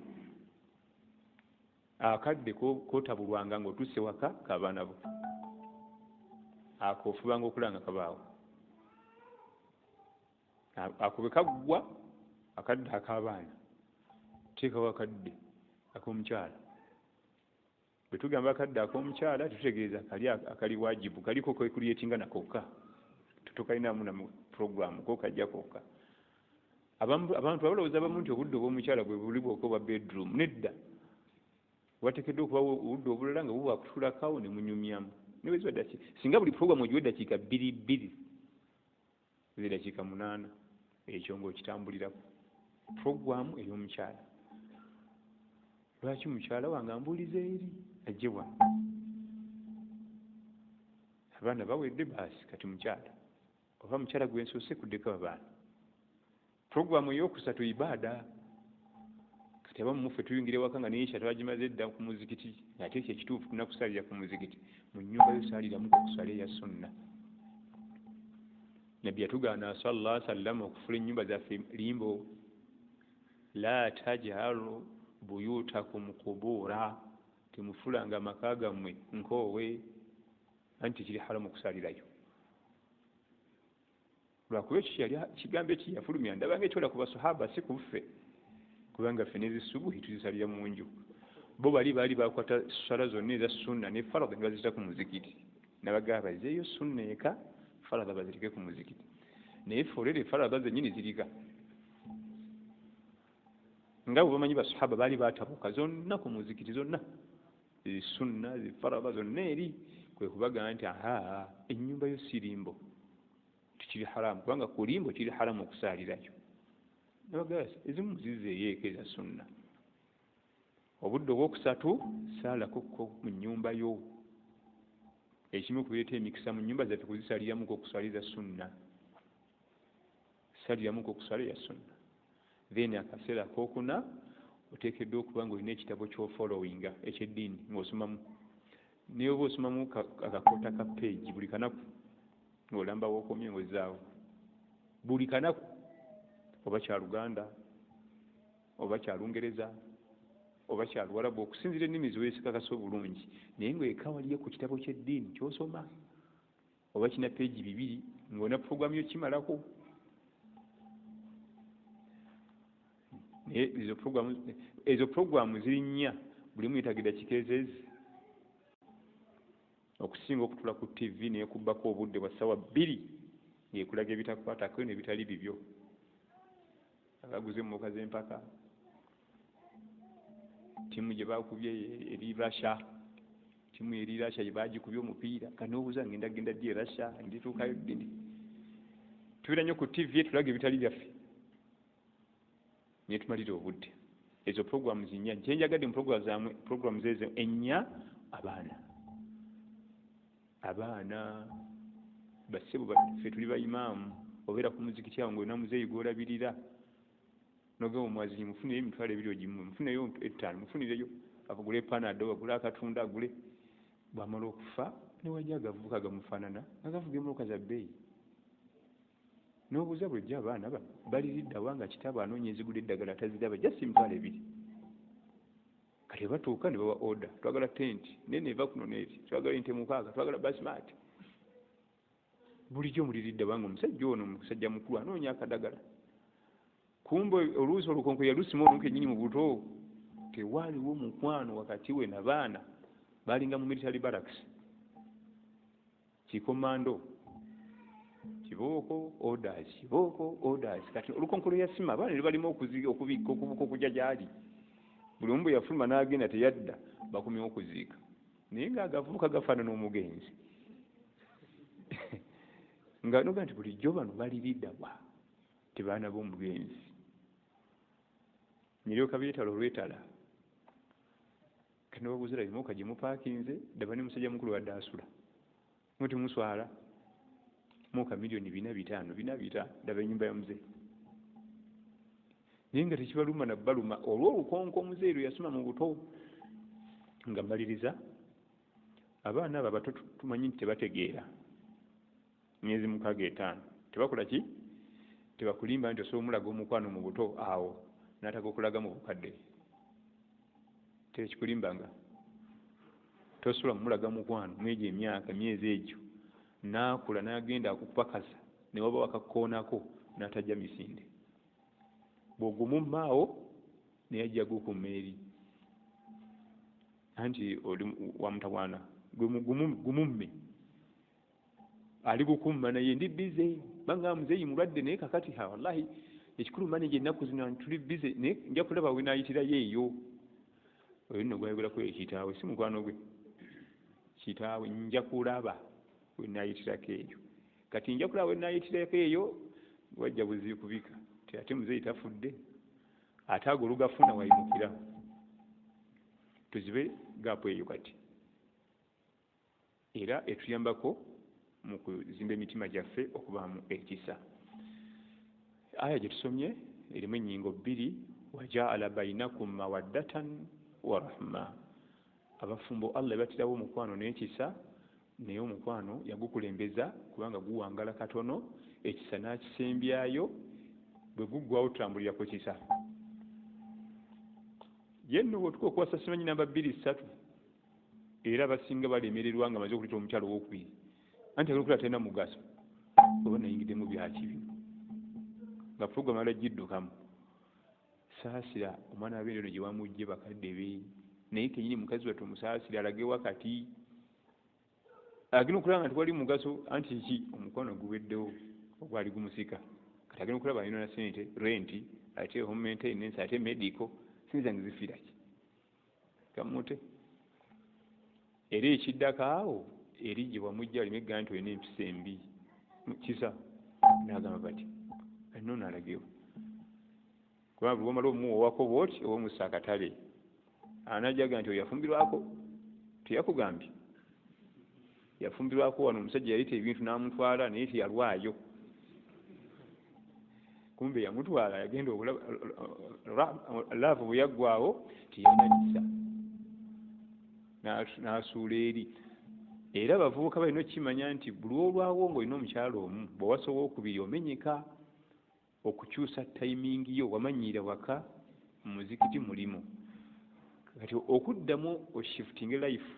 Akadde kotabulwanga ng'otuuse waka k'abaana bo, ako ofubanga okulanga kabaawo. Ako bwe kaggwa akadde ak'abaana, teekawo akadde ak'omukyala. Bwe tugamba akadde ak'omukyala tutegeeza kali akali wajibu, kaliko kwekuliyetinga nakokka, tokalinamu na puroguramu ko kajja kokka. Abantu abalowooza abamu nti obudde obw'omukyala bwe buli bwokka obwa bedroom. Nedda, wateekeddwa okubawo obudde obulala nga buba kutuulako ne munyumyamu. Ne bwe ziba ddakiika, singa buli puroguramu ogiwa eddakiika 2 2, ze dakiika 8, ekyo ng'okitambulirako. Puroguramu ey'omukyala, lwaki mukyala wange ambuuliza eri ajje wano? Abaana bawedde baasi, kati mukyala oba mukyala gwe nsoose kuddeko abaana. Puroguramu eyokusatu ibaada. Kati abamu muffe tuyingira ewaka nga neyisha twagimaze dda ku muzikiti, ate ekyo ekituufu tulina kusaalira ku muzikiti. Mu nnyumba yo saaliramu okusala eya sunna. Nabbi yatugaana sallallahu alaihi wasallam okufuula ennyumba zaffe limbo. La tajalu buyutakum qubura, temufulanga amaka gammwe nkoowe, anti kiri haramu okusaalirayo. Lwakuba ekyo yali kigambo ekyo yafulumya ndabanga ekyola ku basahaba, si ku ffe, kubanga ffe n'ezisubuhi tuzisalira mu nju. Bo bali baali bakwata swala zonna eza sunna ne faradha ne baziyita ku muzikiti, nabagamba bazeeyo sunna eka, faradha bazireke ku muzikiti. Naye ffe olere faradha zennyini zirika nga bwe bamanyi basahaba baali batabuka zonna ku muzikiti, zonna zisunna zifaradha zonna eri, kwe kubagamba nti aha, ennyumba yo si limbo, tikiri haramu, kubanga ku limbo kiri haramu okusaalirayo. Nabagamba ezimu muzizeeyo eka eza sunna. Obudde obwokusatu saalako mu nnyumba yo. Ekimu ku bireeta emikisa mu nnyumba zaffe kuzisaliramuko okuswaliza sunna, saliramuko okuswala eya sunna. Then akaseera akookuna oteekeddwa okuba ng'olina ekitabo ky'ofollowinga eky'eddiini ng'osomamu, naye oba osomamu akakoota ka peegi buli kanaku ng'olamba w'okomye ng'ozzaawo buli kanaku, oba kya Luganda oba kya Lungereza oba kya Luwarabu, okusinziira ennimi zeweesikakasa obulungi, naye ng'eka waliyo ku kitabo ky'eddiini ky'osoma oba kina peegi 2 ng'olina puroguramu yo kimalako. Naye ezo puroguramu ziri 4, buli omu yeetaaga eddakiika ezeezi okusinga okutula ku TV n'ekubbako obudde bwa ssaawa 2 ng'ekulaga ebitakwatako n'ebitali bibyo. Abaguze emmotoka z'empaka, ttiimu gye baakubye eri Russia, ttiimu eri Russia gye baagikubye omupiira, kati n'obuuza ngenda genda ddi e Russia, ndituukayo ddi? Tubeera nnyo ku TV tulaga ebitali byaffe netumalira obudde. Ezo programs nnya kyenjagadde mu program zammwe, programs ezo ennya, abaana abaana bassebo ffe tuli bayimaamu. Obeera ku muzikiti awo ng'olina muzeeyi gw'olabirira, nogamba omwazinyi mufunireyo 20,000 ogimuwe, mufunireyo 5, mufunireyo agule panado, agule akatunda, agule. Bwamala okufa newajja agavubuka gamufaanana nga gavuga emmotoka za bbeeyi, n'obuuza bulijjo abaana bano baliriddawa nga kitaabwe anoonya ezigula eddagala taziraba, just 20,000. Kati batuuka ne bawa order, twagala tenti nene eva kuno neeri, twagala ente 6, twagala basmart. Bulijjo muliriddawa nga omusajja ono musajja mukulu anoonya akadagala. Kumbe oluusi olukonko yalusima ono kennyini mu buto. Tewaaliwo mukwano wakati we nabaana, balinga mu military barracks, kikomando, kibooko orders, kibooko orders. Kati olukonko lwe yasima abaana ne balimu okubikka okubuka okujja gy'ali. Buli omu bwe yafuluma n'agenda teyadda, bakomyewo okuziika, naye ng'agavubuka gafaanana omugenzi, nga noga nti bulijjo bano baliriddawa tebaana b'omugenzi. Neryoka byetala olwetala kati nebabuuza laba gye mupaakinze, ddaba ne musajja mukulu wadde asula muti muswala muka 4 million 5, 4, 5, ddaba ennyumba ya muzeeyi, naye nga tekibaluma nabaluma olw'olukonko omuzeeyi lwe yasoma mu buto. Nga mmaliriza, abaana abo abato tumanyi nti tebategeera, myezi 6, 5, tebakola ki, tebakulimba nti osobola omulaga omukwano mu buto awo n'ataga okulaga mu bukadde. Tekikulimbanga, tosobola mumulaga mukwano mwegyo emyaka myezi egyo, n'akula n'agenda akupakasa ne waba wakakkoonako n'atajja misinde. Bw'ogumumma awo naye ajja gukumma eri, anti oli wamutawaana gwe gumumme ali gukumma, naye ndi busy banga muzeeyi mulwadde, naye kakati ha wallahi ekikulu manager ennaku zino tuli busy, naye nja kulaba we naayitirayo eyo. Oyo nno gwayogerako ye kitaawe, si mukwano gwe, kitaawe. Nja kulaba we naayitirako eyo, kati nja kulaba we naayitirako eyo, wajja buziikubika ti ate muzeeyi tafudde, ate ago olugafuna wayimukira. Tuzibe gap eyo kati era etuyambako mu kuzimba emitima gyaffe okubaamu ekisa. Aya gye tusomye erimu ennyingo bbiri, wajaala bainakum mawaddatan wa rahma. Abafumbo Allah yabatirawo omukwano n'ekisa, naye omukwano yagukulembeza kubanga guwangala katono, ekisa n'akisembyayo. Bwe guggwawo tutambulira ku kisa. Ye nno bw'otuuka okuwasa simanyi namba 2, 3, era abasinga balemererwa nga maze okuleeta omukyalo owokubiri, anti agala okulaba talina mugaso, oba nayingiddemu byaki bino nga program ala giddukamu. Saasira omwana wabeere eno gye wamugje bakadde be, naye kenyini mukazi wattu omusaasira alage wakati agenda okulaba nga tewali mugaso, anti ki omukwano guweddewo ogwali gumusika. Kati agenda okulaba alina sente, rent, ate home maintenance, ate medical, sente zange zifiira ki kamute. Era ekiddako awo eri gye wamujja aleme egga nti olina empisa embi kisa, n'agamba bati noono alagewo, kubanga buli womala omuwowako bwoti oba omussa akatale, anajjaga nti oyo yafumbirwako, teyakugambye yafumbirwako wano, omusajja yaleeta ebintu n'amutwala naye teyalwayo, kumbe yamutwala yagenda obulaba love bwe yaggwawo teyalina kisa n'asuula eri. Era abavubuka balina okukimanya nti buli olwawo ng'olina omukyalo omu, bw'owasa owookubiri omenyeka okukyusa timing yo. Wamanyiira waka mu muzikiti mulimu, kati okuddamu oshiftinge life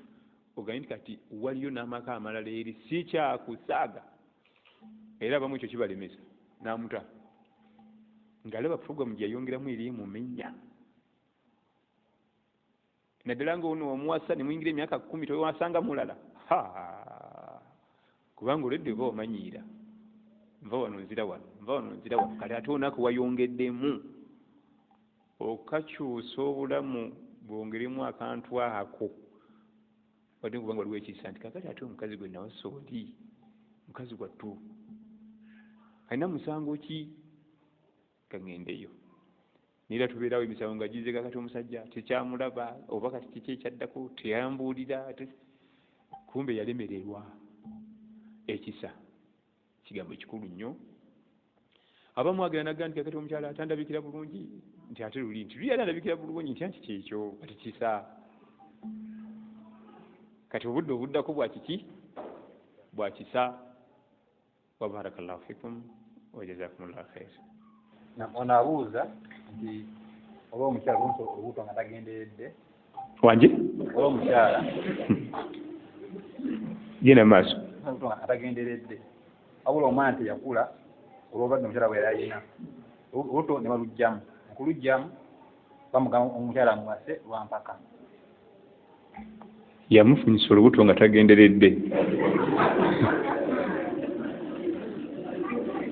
ogambe nti kati waliyo n'amaka amalala eri si kyakusaaga. Era abamu ekyo kibalemesa n'amuta ng'alaba program gye yayongeramu eri emumenya, naddala nga ono wamuwasa ne muyingira emyaka 10 tewasanga mulala, kubanga olwedde oba wamanyiira nva wano nzira wano, nva wano nzira wano, kati ate onaku wayongeddemu okakyusa obulamu bwongeremu akantu ako, wadde kubanga waliwo ekisa nti kakati ate omukazi gwe nawasa oli mukazi gwattu. Alina musango ki? Kaŋŋendeyo. Naye era tubeerawo emisango nga gize kakati omusajja tekyamulaba oba kati kiki ekyaddako teyambuulira, kumbe yalemererwa. Ekisa kigambo kikulu nnyo. Abamu agenda naga nti kakati omukyala atandabikira bulungi, nti ate luli nti luli atandabikira bulungi, nti anti kyekyo kati kisa. Kati obudde obuddako bwa kiki? Bwa kisa. Wa barakallahu fikum wa jazakumullahu khair. Ono abuuza nti oba omukyala olubuto nga tagenderedde. Wangi? Oba omukyala genda maaso atagenderedde, wabula omwana teyakula olw'obulwadde omukyala bwe yali alina, olubuto ne baluggyamu. Okuluggyamu bamugamba omukyala amuwase lwa mpaka. Yamufunyisa olubuto nga tagenderedde.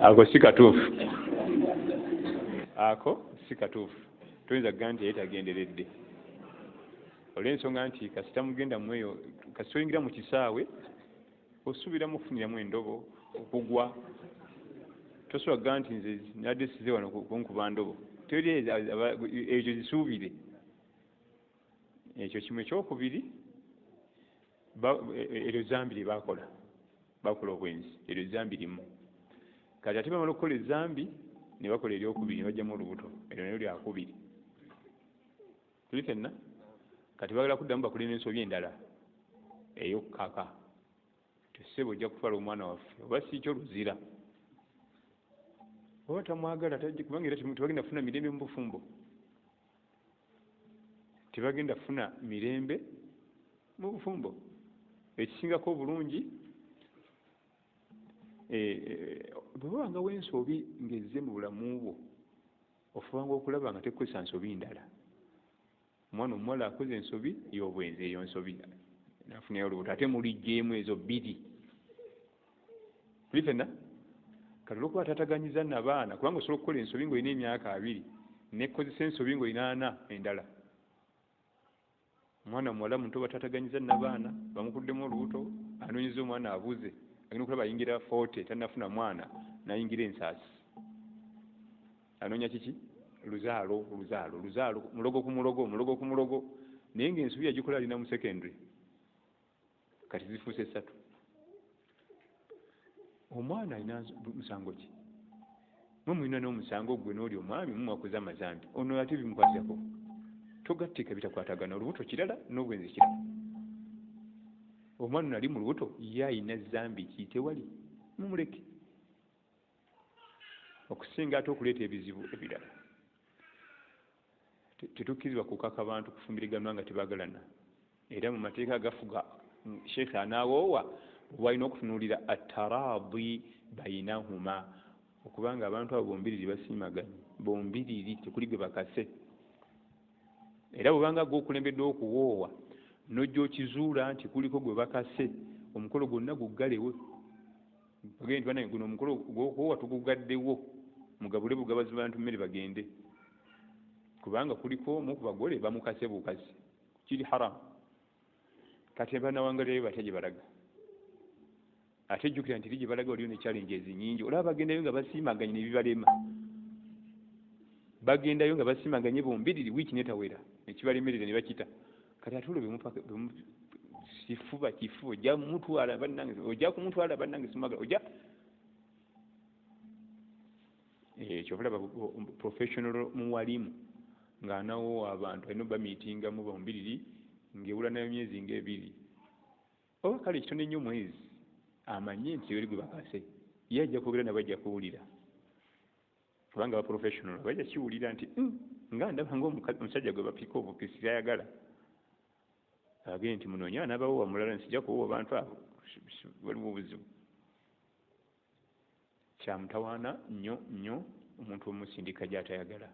Ako si katuufu. Ako si katuufu. Toyinza kugamba nti yali tagenderedde. Olw'ensonga nti kasita mugenda mweyo, kasita oyingira mu kisaawe, osuubiramu okufuniramu endobo, okugwa. Tosobola kugamba nti nze nadde size wano kunkuba ndobo. Teri ekyo zisuubire. Ekyo kimu. Ekyokubiri, eryo zambi lye baakola. Baakola obwenzi. Eryo zambi limu. Kati ate bamala okukola ezambi, ne bakola eryokubiri, ne baggyamu olubuto. Eryo nalyo lyakubiri. Tuli ffenna? Kati baagala kuddamu bakole n'ensobi endala ey'okukaka. Ssebo ojja kutwala omwana waffe oba si kyo luzira. Oba tamwagala, kubanga era tebagenda kufuna mirembe mu bufumbo. Tebagenda kufuna mirembe mu bufumbo. Ekisingako obulungi, bwe wabangawo ensobi ng'ezze mu bulamu bwo, ofubanga okulaba nga tekukozesa nsobi ndala. Omwana omuwala akoze ensobi y'obwenzi, eyo nsobi nafunayo olubuto, ate muliggyeemu ezo bbiri. Tuli ffenna? Kati olw'okuba taataganyiza nabaana, kubanga osobola okukola ensobi ng'olina emyaka 20, n'ekkozesa ensobi ng'olina 40 endala. Omwana muwala muto bataataganyiza nabaana, bamukuddemu olubuto, anoonyeza omwana abuze, agenda okulaba ayingira 40 tannafuna mwana, n'ayingira ensaasi. Anoonya kiki? Luzaalo, luzaalo, luzaalo, mulogo ku mulogo, mulogo ku mulogo. Naye ng'ensobi yagikola alina mu secondary. Kati zifuuse 3. Omwana alina musango ki? Mwe mulina n'omusango gwe n'oli omwami mumwakoze amazambi. Ono ate bimukwatirako. Togattika bitakwatagana, olubuto kirala n'obwenzi kirala. Omwana ono ali mu lubuto ye alina zambi ki? Tewali. Mumuleke. Okusinga ate okuleeta ebizibu ebirala. Tetukkirizibwa kukaka bantu kufumbiriganwa nga tebaagalana. Era mu mateeka agafuga Sheikh anaawoowa walina okutunuulira ataraadi bainahuma, okubanga abantu abo bombiriri basiimaganye, bombiriri tekuli gwe bakase. Era bw'obanga gw'okulembeddwa okuwoowa n'ojja okizuula nti kuliko gwe bakase, omukolo gwonna guggalewo. Bagende nti bannange guno omukolo gw'okuwoowa tugugaddewo, mugabule bugabazi bantu mmere bagende, kubanga kuliko omu ku bagole bamukase bukasi, kiri haramu. Kati banawangalirayo batya gye balaga? Ate jjukira nti eri gye balaga waliyo ne challenges nnyingi. Olaba bagendayo nga basiimaganye ne bibalema. Bagendayo nga basiimaganye bombiriri wiiki n'etawera, ne kibalemerera ne bakita. Kati ate olwo kifuba kifuba, ojja kumutwala bannange, ojja kumutwala bannange simwagala, ojja. Ekyo olaba professional muwalimu ng'anawoowa abantu alina obamiitingamu bombiriri ng'ewula nayo myezi ng'ebiri. Oba kale ekitono ennyo mwezi, amanye nti oli gwe bakase. Ye ajja kwogera nabo ajja kuwulira. Kubanga ba professional bajja kiwulira nti nga ndaba ng'omusajja gwe bapika obupisi ayagala. Agende nti munoonye anaabawo mulala, nsijja kuwoowa bantu abo, waliwo obuzibu. Kyamutawaana nnyo nnyo omuntu omusindika gy'atayagala.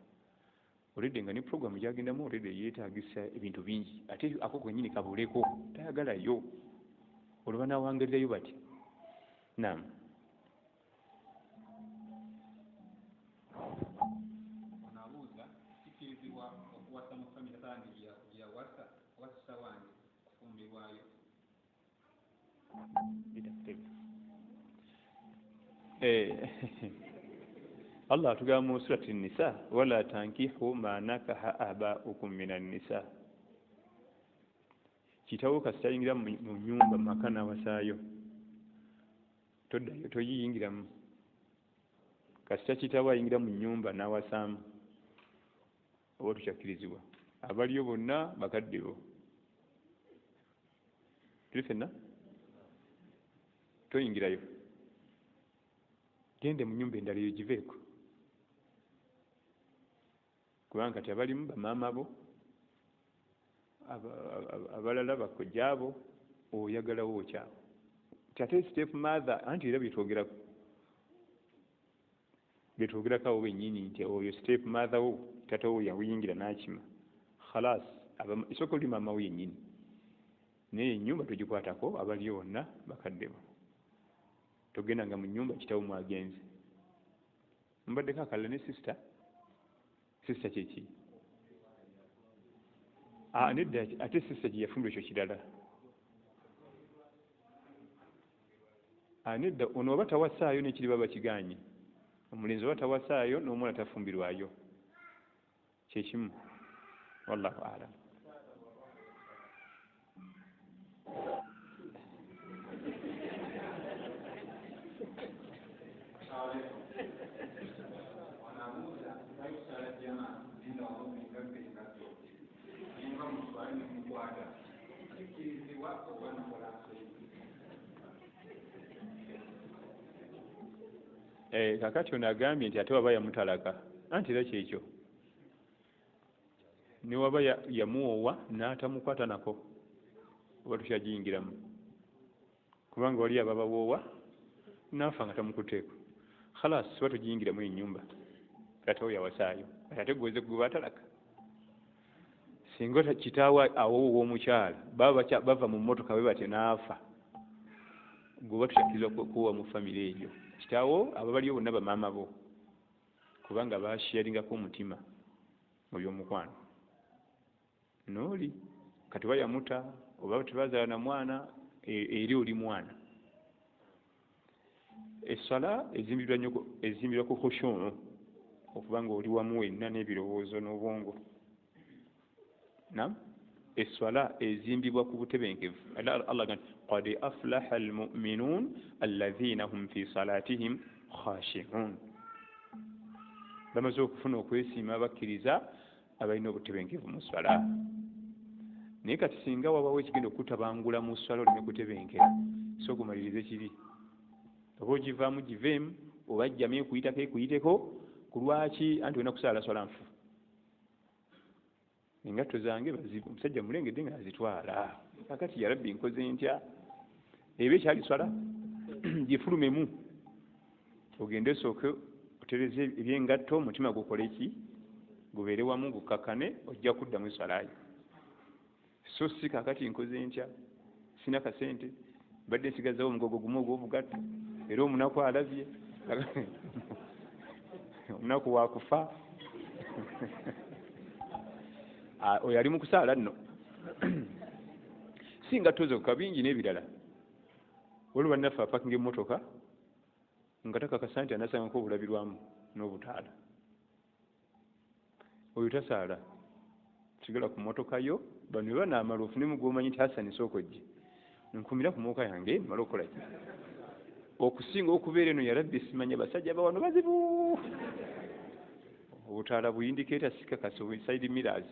Olwedde nga ne programu gy'agendamu olwedde yeetaagisa ebintu bingi, ate ako kennyini kabuleko, tayagalayo. Olwo banaawangalirayo batya? Naam. Ono abuuza, kikkirizibwa okuwasa mu famire taata wange gye yawasa oba sista wange kufumbirwayo? Allah atugamba mu surati Nisa, wala tankihu ma nakaha abaukum minan nisa. Kitawo kasita ayingira mu nyumba maka n'awasaayo, toddayo, toyiyingiramu. Kasita kitawo ayingira mu nyumba n'awasaamu, oba tukyakkirizibwa. Abaliyo bonna bakadde bo. Tuli ffenna? Toyingirayo, gende mu nyumba endala eyo giveeko, kubanga kati abalimu bamaama bo, abalala bakojjaabo, oyagalawo okyawo. Ate step mother, anti era byetwogerako byetwogerako awo bennyini nti oyo step mother wo, taata wo yawuyingira n'akima, khalas, esooka oli maama wo yennyini, naye ennyumba togikwatako, abaliyo bonna bakadde bo. Togendanga mu nnyumba kitawo mwagenze. Mbaddeko akalala ne sister. Sister kyeki? Nedda, ate sister gye yafumbirwa ekyo kirala. Nedda, ono oba tawasaayo n'ekiri baba kigaanye. Omulenzi oba tawasaayo n'omuwala tafumbirwayo, kyekimu. Wallahu a'lam. Kakati ono agambye nti ate waba yamutalaka, anti era kyekyo, ne waba yamuwowa n'atamukwata nako, oba tukyagiyingiramu, kubanga wali ababawoowa n'afa nga tamukuteeko, khalas oba tugiyingiramu ennyumba, ate oyo yawasaayo, ate gweze gwe batalaka. Singa kitaawe awoowa omukyala, bava mu mmotoka bwe batyo n'afa, gwe oba tukyakkirizibwa kuwa mu famire eyo. Kitaawo abo baliyo bonna bamaama bo, kubanga basharingako omutima mu by'omukwano. N'oli kati oba yamuta oba tebazaala na mwana, eri oli mwana. Esswala ezimbirwa nnyo, ezimbirwa ku khushumu, okuba nga oli wamu wenna n'ebirowoozo n'obwongo. Naam, esswala ezimbibwa ku butebenkevu. Allah agamba nti qad aflaha almu'minuun alladhina hum fi salatihim khashi'un. Bamaze okufuna okwesiima abakkiriza abalina obutebenkevu mu swala. Naye kati singa wabawo ekigenda okutabangula mu swala oleme kutebenkera, so okumaliriza ekibi, oba ogivaamu giveemu, oba jjamye ekuyitako ekuyiteko. Ku lwaki? Anti olina kusaala swala nfu. Engatto zange omusajja mulengedde nga azitwala, kakati ya Rabbi nkoze ntya? Eba ekyali swala, gifulumemu ogende osooke otereze ebyengatto, omutima gukole ki? Gubeere wamu, gukakkane, ojja kuddamu eswala yo. So si kakati nkoze ntya, sina kasente, mbadde nsigazawo omugogo gumu ogw'obugatto, era omunaku alabye, omunaku wakufa. Oyo ali mu kusaala nno. Si ngatto zokka, bingi n'ebirala. Waliwo bannaffe apakinga emmotoka nga takakasa nti anasangako obulabirwamu n'obutaala. Oyo tasaala, sigala ku mmotoka yo, bano bwe banaamala ofunemu gw'omanyi nti Hasani sooka ojje, nkumira ku mmotoka yange mmale okukola ki, okusinga okubeera eno ya Rabbi simanya basajja bawano bazibu. Obutaala buyindikeeta sikakasa, side mirrors.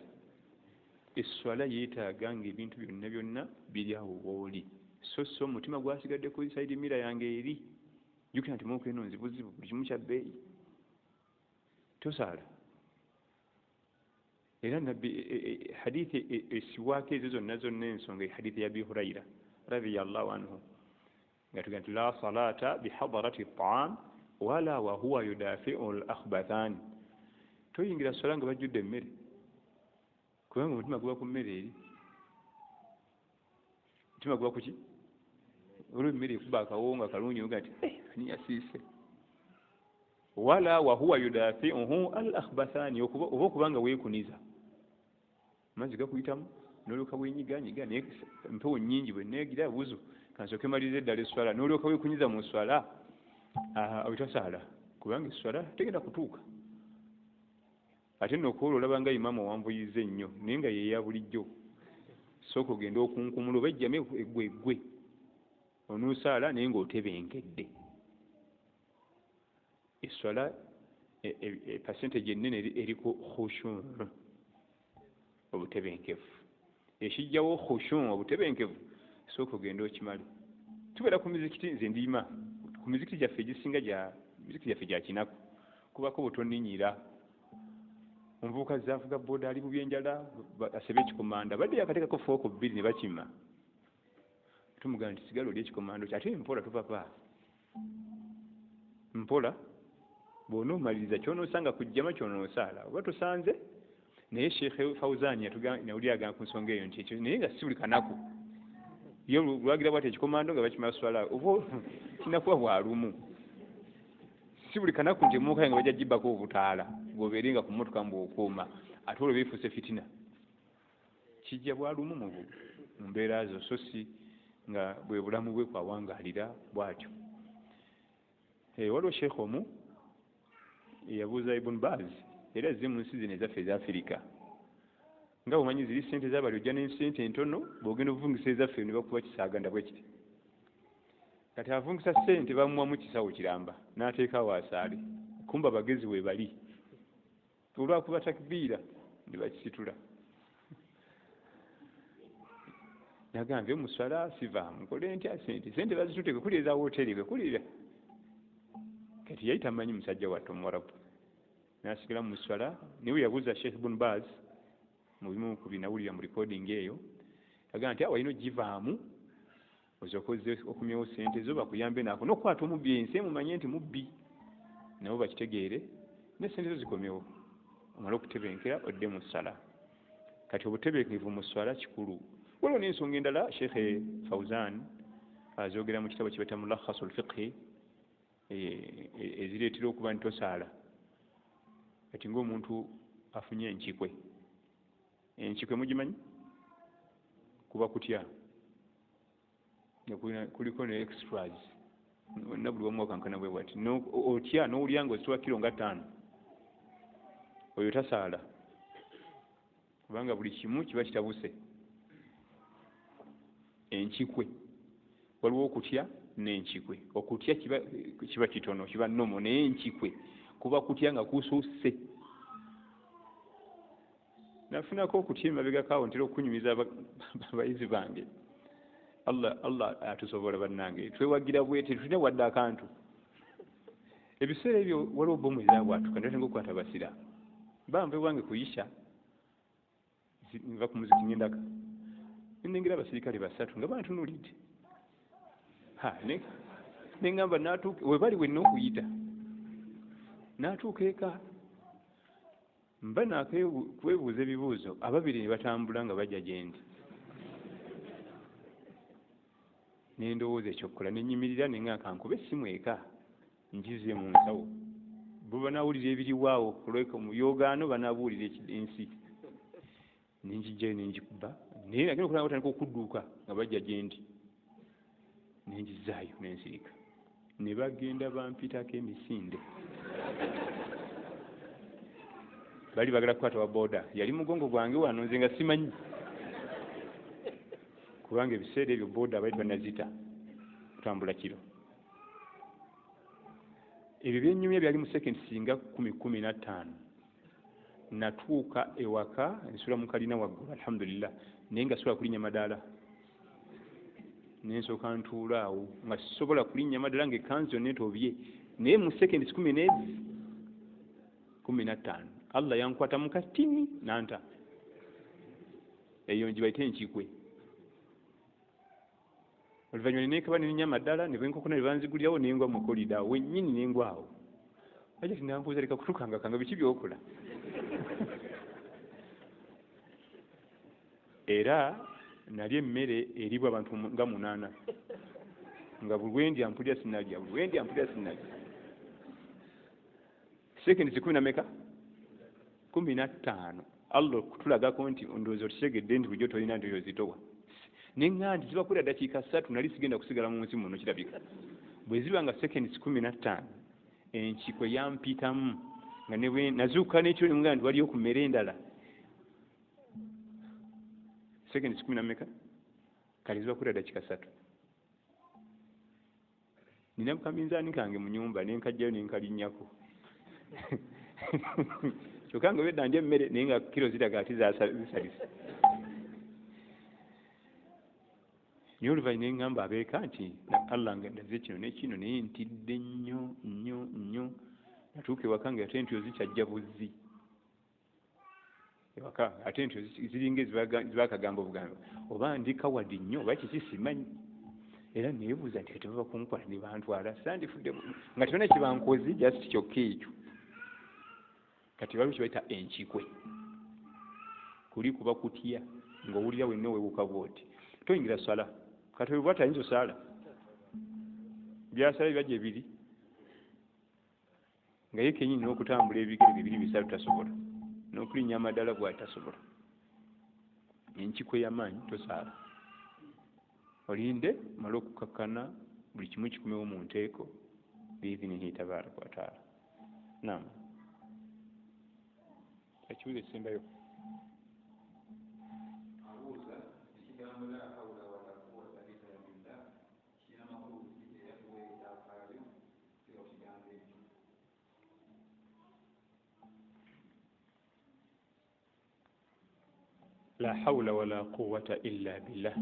Esswala yeetaaga ng'ebintu byonna byonna biri awo w'oli, so so omutima gwasigadde ku side mirror yange eri. Jjukira nti mmotoka eno nzibuzibu, buli kimu kya bbeeyi, tosaala. Era nabbi hadithi esiwaako ezo zonna zonna ensonga, hadithi ya Abi Huraira radhiyallahu anhu, nga tugamba nti la salata bihadarati ta'am wala wa huwa yudafi'u al-akhbathan. Toyingira swala nga bajjudde emmere, kubanga omutima guba ku mmere eri. Omutima guba ku ki? Olwo emmere ekuba akawonga kalungi, oga nti ani yasiise. Wala wa huwa yudafi'uhu al-akhbathani, oba okubanga weekuniza, amazzi gakuyitamu n'olyoka weenyiganyiga, naye empewo nnyingi bwe neegira buzu kansooke malirize eddala esswala, n'olyoka weekunyiza mu swala, oyo tasaala. Kubanga esswala tegenda kutuuka. Ate nno okwolwo olaba nga imaamu owanvuyiza ennyo naye nga ye ya bulijjo. Sooka ogende okunkumula oba ejjame eggwe eggwe. Onoosaala naye ng'otebenkedde. Esswala percentage ennene eri ku khushu, obutebenkevu. Ekijjawo khushu, obutebenkevu, sooka ogende okimale. Tubeera ku mizikiti, nze ndiima ku mizikiti gyaffe egisinga gya mizikiti gyaffe gya kinaku, kubako butoninyira. Omuvubuka azze avuga boda ali bubi enjala, asebe ekikomando, abadde yakateekako fooko bbiri ne bakima. Tumugamba nti sigala oli ekikomando kyo, ate mpola tupapa mpola, bw'onoomaliriza ky'onoosanga ku jjama ky'onoosaala oba tosanze. Naye Sheikh Fauzan nawuli agamba ku nsonga eyo nti ekyo naye nga si buli kanaku. Ye lwagira bwati ekikomando nga bakima swala oba kirina kuba bwalumu, si buli kanaku nti emmotoka yange bajja gibbako obutaala bw'obeere nga ku mmotoka mbw'okuuma, ate olwo beefuuse fitina. Kijja bwalumu mu mbeera zo, so si nga bwe bulamu bwe kwawangaalira bw'atyo. Waliwo sheikh omu eyabuuza Ibn Baz, era azze mu nsi zino ezaffe eza Afirika, nga bw'omanyi ziri ssente z'abali ojja n'ensente entono, bw'ogenda okuvungisa ezaffe ne bakuba kisaaganda bwe kiti. Kati avungisa ssente bamuwamu kisawo kiramba n'ateeka awo asaale, kumba abagezi we bali olwakuba takbiira ne bakisitula. Nagambye muswala sivaamu, nkole ntya ssente? Ssente bazitutte kwe kuli eza wooteri kwe kulira. Kati yali tamanyi musajja wattu Omuwarabu, n'asigala mu muswala. Naye bwe yabuuza Sheikh Ibn Baz mu bimu ku binawulira mu recording eyo, agamba nti awo olina ogivaamu osooke ozze okomyewo ssente zo bakuyambe naako n'okukwata omubbi, ensi emumanye nti mubbi, nabo bakitegeere, ne ssente zo zikomewo, omale okutebenkera odde mu ssala. Kati obutebenkevu mu sswala kikulu. Waliwo n'ensonga endala Sheikh Fauzan azoogera mu kitabo kye bayita Mulakhasul Fiqhi, ezireetera okuba nti tosaala. Kati ng'omuntu afunye enkikwe, enkikwe mugimanyi? Kuba kutya nga kuliko ne extras na buli wamu wakankana bwe bwati, otya n'owulira nga ozitowa kiro nga 5, oyo tasaala kubanga buli kimu kiba kitabuse. Enkikwe waliwo okutya n'enkikwe. Okutya kiba kitono, kiba nomo, naye enkikwe kuba kutya nga kususse. Nafunako okutya emabegako awo, ntera okunyumiza abayizi bange. Allah atusobola bannange, twewagira bwete, tulina wadde akantu. Ebiseera ebyo waliwo bomu ezabwatuka, ndatanga okukwata abasiraamu. Banva ewange kuyisha, nva ku muziki ngendaka, nengera abasirikale basatu nga bantunuulidde. Neŋŋamba natuuka we bali wenna okuyita, n'atuuka eka mba nakwebuuza ebibuuzo, ababiri ne batambula nga bajja gye ndi. Nendowooza ekyokukola, nenyimirira neŋŋamba kankuba essimu eka ngize mu nsawo, bo banaawulira ebiriwaawo kulweka mu yogaano, banaabuulira ensi. Nenjijjayo nenjikuba, naye nagenda okulaba batandika okudduuka nga bajja gye ndi, nenjizaayo nensirika, ne bagenda bampitako emisinde. Bali bagala kukwata wa boda, yali mugongo gwange wano, nze nga simanyi, kubanga ebiseera ebyo boda abali banazita kutambula kiro. Ebyo byenyumya byali mu seconds singa 10, 15. Natuuka ewaka, nsula mu kalina waggulu alhamdulillah, naye nga sobola kulinnya madaala, nensooka ntuula awo nga sisobola kulinnya madaala nga ekkanzu yonna etobye, naye mu seconds 10 nezi 15 Allah yankwata mu katini nanta. Eyo ngibayite enkikwe. Oluvannyuma neneekaba nerinnya amaddala ne bwenkokona ne banzigulirawo, nengwa mu corridor awo wennyini, nengwa awo. Aja tinambuuza, leka kutukangakanga, biki byokola? Era nali emmere eribwa abantu nga 8, nga buli lwendya mpulira sinalya, buli lwendya mpulira sinalya. Seconds kumi na meka? 15. Allah okutulagako nti ndowooza okitegedde nti bulijjo tolina nti ozitowa. Neŋŋamba nti zibakulira ddakiika 3, nali sigenda kusigala mu nsi muno. Kirabika bwe ziba nga seconds 15. Enkikwe yampitamu nga nazuukuka n'ekiro ne mugamba nti waliyo ku mmere endala. Seconds 10 na mmeka? Kale ziba kula dakiika 3. Nina kaminzaani kange mu nnyumba ne nkajjayo ne nkalinnyako. Kyokka nga obwedda ndya emmere naye nga kiro ziraga ate zisalise. Naye oluvannyuma ne ŋŋamba abeeka nti Allah nga ndaze kino ne kino, naye ntidde nnyo nnyo nnyo. Natuuka ewaka nga ate entyo zikyajja buzzi. Ewaka ate entyo ziringa ezibakagamba obugambo. Oba ndi kawadi nnyo oba kiki simanyi. Era neebuuza nti kati bava kunkwata ne bantwala sandifudde nga tebana kye bankoze just kyokka ekyo. Kati waliwo kye bayita enkikwe. Kuli kuba kutya ng'owulira wenna owewuka bw'oti. Toyingira ssala. Kati oyo bw'ati ayinza osaala. By'asala biba gye biri. Nga ye kennyini n'okutambula ebigere bibiri bisatu tasobola. N'okulinnya amaddaala bw'ati tasobola. Enkikwe y'amaanyi tosaala. Olinde male okukakkana buli kimu kikumewo mu nteeko biidhinihi tabaraka wa taala. Naam. Ekibuuzo ekisembayo. Abuuza ekigambo la hawula wala quwwata illa billah kirina makulu ki era tuwe ekyafaayo ku kigambo ekyo. La hawula wala quwwata illa billah.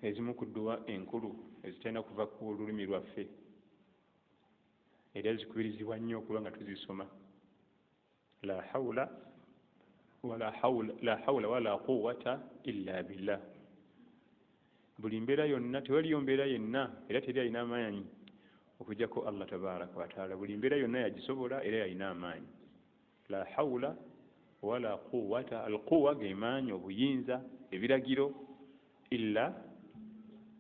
Ezimu ku dduwa enkulu ezitalina kuva ku lulimi lwaffe era zikubirizibwa nnyo okuba nga tuzisoma. La hawula wala quwwata illa billah. Buli mbeera yonna, tewaliyo mbeera yenna era teri alina amaanyi okuggyako Allah tabaraka wa taala. Buli mbeera yonna yagisobola era yalina amaanyi. La hawula wala quwwata, alquwa ge maanyi, obuyinza, ebiragiro, illa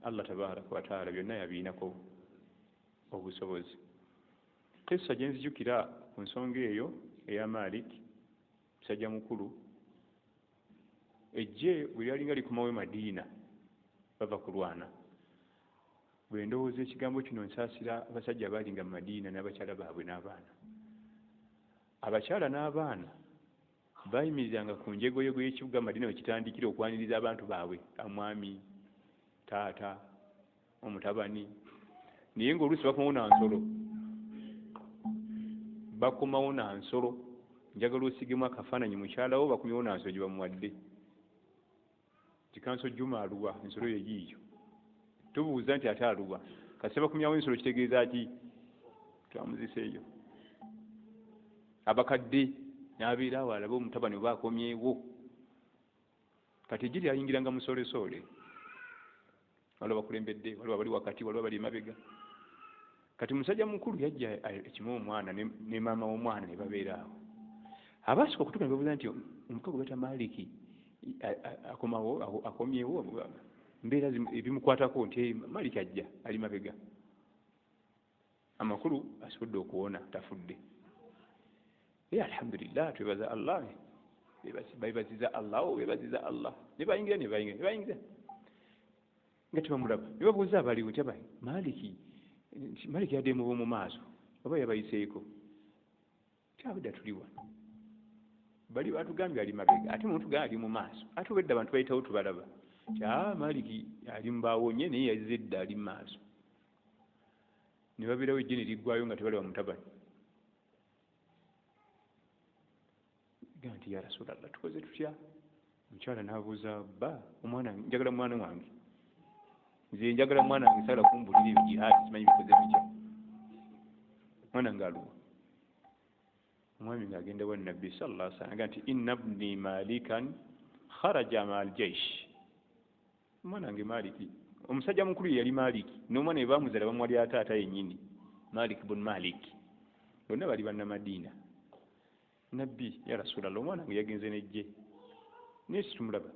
Allah tabaraka wa taala byonna yabiinako obusobozi. Kissa gye nzijukira ku nsonga eyo eya Malik, musajja mukulu, ejje bwe lyalinga likomawo e Madiina bava kulwana. Bwe ndowooza ekigambo kino nsaasira abasajja abaalinga mu Madiina n'abakyala baabwe n'abaana. Abakyala n'abaana bayimiriranga ku njegoyego y'ekibuga Madiina we kitandikira okwaniriza abantu baabwe, omwami, taata, omutabani, naye ng'oluusi bakomawo na nsolo. Bakomawo na nsolo. Njagala osigemu akafaananyi mukyala wo bakomyewo na nsolo gye bamuwadde. Kikanso Juma aluwa, ensolo ye yiiyo. Tubuuza nti ate aluwa. Kasita bakomyawo ensolo kitegeeza ki? Twamuziseeyo. Abakadde n'abeera awo alabe omutabani oba akomyewo. Kati eggi lyayingiranga musolesoole. Waliwo abakulembedde, waliwo abali wakati, waliwo abali emabega. Kati musajja mukulu yajja ekimu omwana ne maama w'omwana ne babeera awo. Abaasooka okutuuka ne babuuza nti omukago bayita Maliki akomawo, akomyewo, mbeera ebimukwatako nti Maliki ajja ali mabega. Amakulu asobodde okuwona, tafudde. Era alhamdulillah twebaza Allah, beebaziza Allah, beebaziza Allah. Ne bayingira ne bayingira ne bayingira nga tebamulaba. Ne babuuza abaliwo nti abayi Maliki yadde mu mu maaso oba yabayiseeko. Kyabadde tuli wano. Bali batugambye ali mabega ate muntu ali mu maaso. Ate obwedda abantu bayitawo tubalaba. Kya Maliki ali mbawonye naye yazze dda ali mu maaso. Ne babeerawo ejje ne liggwayo nga tebalaba mutabani. Ga nti ya Rasulallah tukoze tutya? Omukyala n'abuuza bba omwana, njagala mwana wange. Nze njagala mwana wange saagala kumbulira ebyo jihaadi simanyi bikoze bitya. Mwana ng'aluwa. Omwami ng'agenda wa Nabbi sallallahu alaihi wasallam nti inna ibni Malikan kharaja ma'al jaysh. Omwana wange Maliki, omusajja mukulu ye yali Maliki, n'omwana we baamuzaala bamuwalira taata yennyini, Malik bun Malik. Bonna bali bannamadiina. Nabbi ya Rasulallah omwana wange yagenze n'eggye naye situmulaba.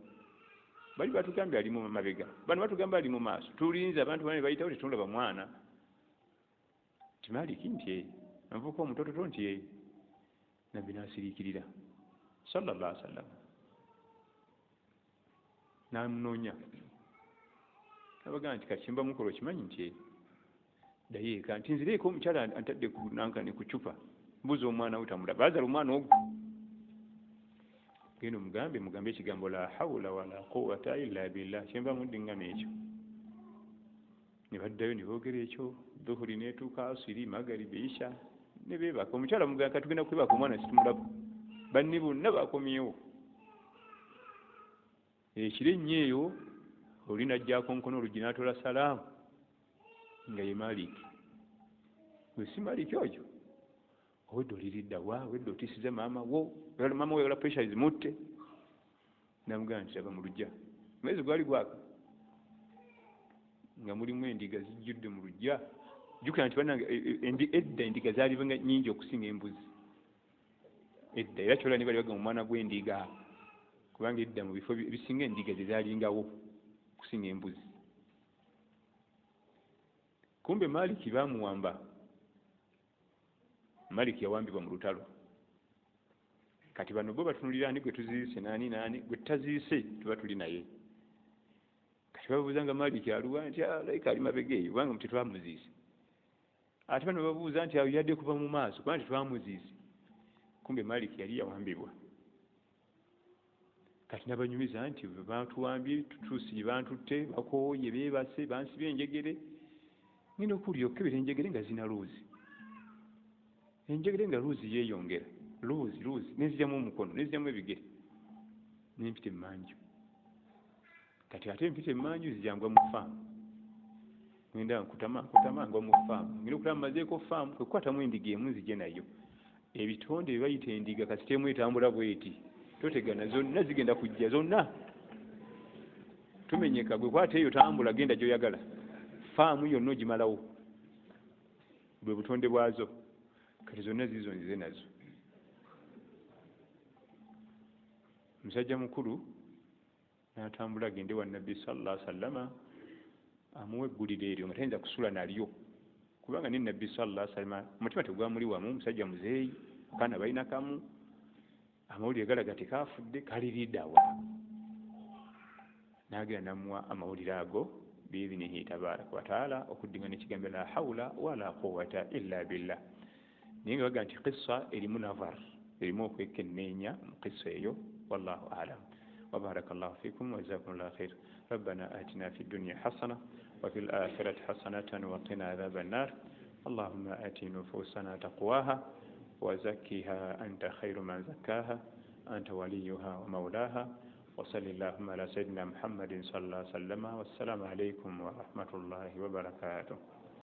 Bali batugambye ali mu mabega, bano batugamba ali mu maaso. Tulinze abantu bano ne bayitawo tetumulaba mwana. Nti Maliki nti anvuka omutototo nti Nabbi n'asiriikirira sallallahu alaihi wasallam n'amunoonya. Abagamba nti kakimba mukola okimanyi nti Ddayo eka nti nzireeko omukyala antadde ku nankani ku ccupa, mbuuza omwana we tamulaba, baazala omwana ogwo. Genda omugambe, mugambe ekigambo la hawula wala quwata illa billah, kyenva muddiŋŋama ekyo. Ne baddayo ne boogera ekyo, dhuhuri n'etuuka, asiri, magaribi, isha, ne beebaka. Omukyala mugamba katugenda kwebaka, omwana situmulaba, banne bonna bakomyewo. Ekiro ennyo eyo oli n'ajja akonkona oluggi n'atoola salaamu nga ye Maliki. Gwe si Maliki oyo? Obwedda oliridda wa? Obwedda otiisiza maama wo, maama wo yagala pressure zimutte. Namugamba nti laba mu luggya, mwezi gwali gwaka nga mulimu endiga zijjudde mu luggya. Jjukira nti bannange edda endiga zaali nnyingi okusinga embuzi edda, era kyola ne bali bagamba omwana gw'endiga, kubanga edda mu bifo ebisinga endiga ze zaalingawo okusinga embuzi. Kumbe Maliki baamuwamba. Maliki yawambibwa mu lutalo. Kati bano bo batunulira ani gwe tuziise naani naani gwe tutaziise tuba tuli naye. Kati babuuza nga Maliki aluwa nti alaika ali mabega eyo kubanga tetwamuziise. Ate bano babuuza nti awo yadde kuva mu maaso kubanga tetwamuziise. Kumbe Maliki yali yawambibwa. Kati nabanyumiza nti batuwambye tutuuse gye bantutte, bakooye, beebase, bansibye enjegere. Ngenda okuwulira okukebera enjegere nga zirina luuzi. Enjegere nga luuzi yeeyongera, luuzi luuzi, nenzigyamu omukono, nenzigyamu ebigere, nempita emmanju. Kati ate mpita emmanju zijangwa mu faamu. Ngenda nkutama nkutama ngwa mu faamu. Ngenda okulaba mmazeeko faamu, kwe kukwatamu endiga emu nzije nayo. Ebitonde bye bayita endiga kasita emu etambula bw'eti, totegana, zonna zigenda kujja zonna. Tumenyeka, gwe kwata eyo tambula genda gy'oyagala. Faamu yonna ogimalawo, bwe butonde bwazo. Kati zonna ziizo nzize nazo. Musajja mukulu n'atambula agende wa Nabbi sallallahu alaihi wasallama amuwe eggulire eryo nga tayinza kusula nalyo, kubanga ne Nabbi sallallahu alaihi wasallama omutima tegwamuli wamu, musajja muzeeyi, akaana balina kamu, amawulire galaga tekaafudde, kaliriddawa. N'agenda n'amuwa amawulire ago biidhinihi tabaraka wataala, okuddingana ekigambo la hawula wala quwata illa billah. Naye nga bagamba nti qissa erimu nazar, erimu okwekenneenya mu qissa eyo, wallahu alam. وبارك الله فيكم وجزاكم الله خير. ربنا آتنا في الدنيا حسنة وفي الآخرة حسنة وقنا عذاب النار. اللهم آت نفوسنا تقواها وزكها أنت خير من زكاها، أنت وليها ومولاها. وصل اللهم على سيدنا محمد صلى الله عليه وسلم، والسلام عليكم ورحمة الله وبركاته.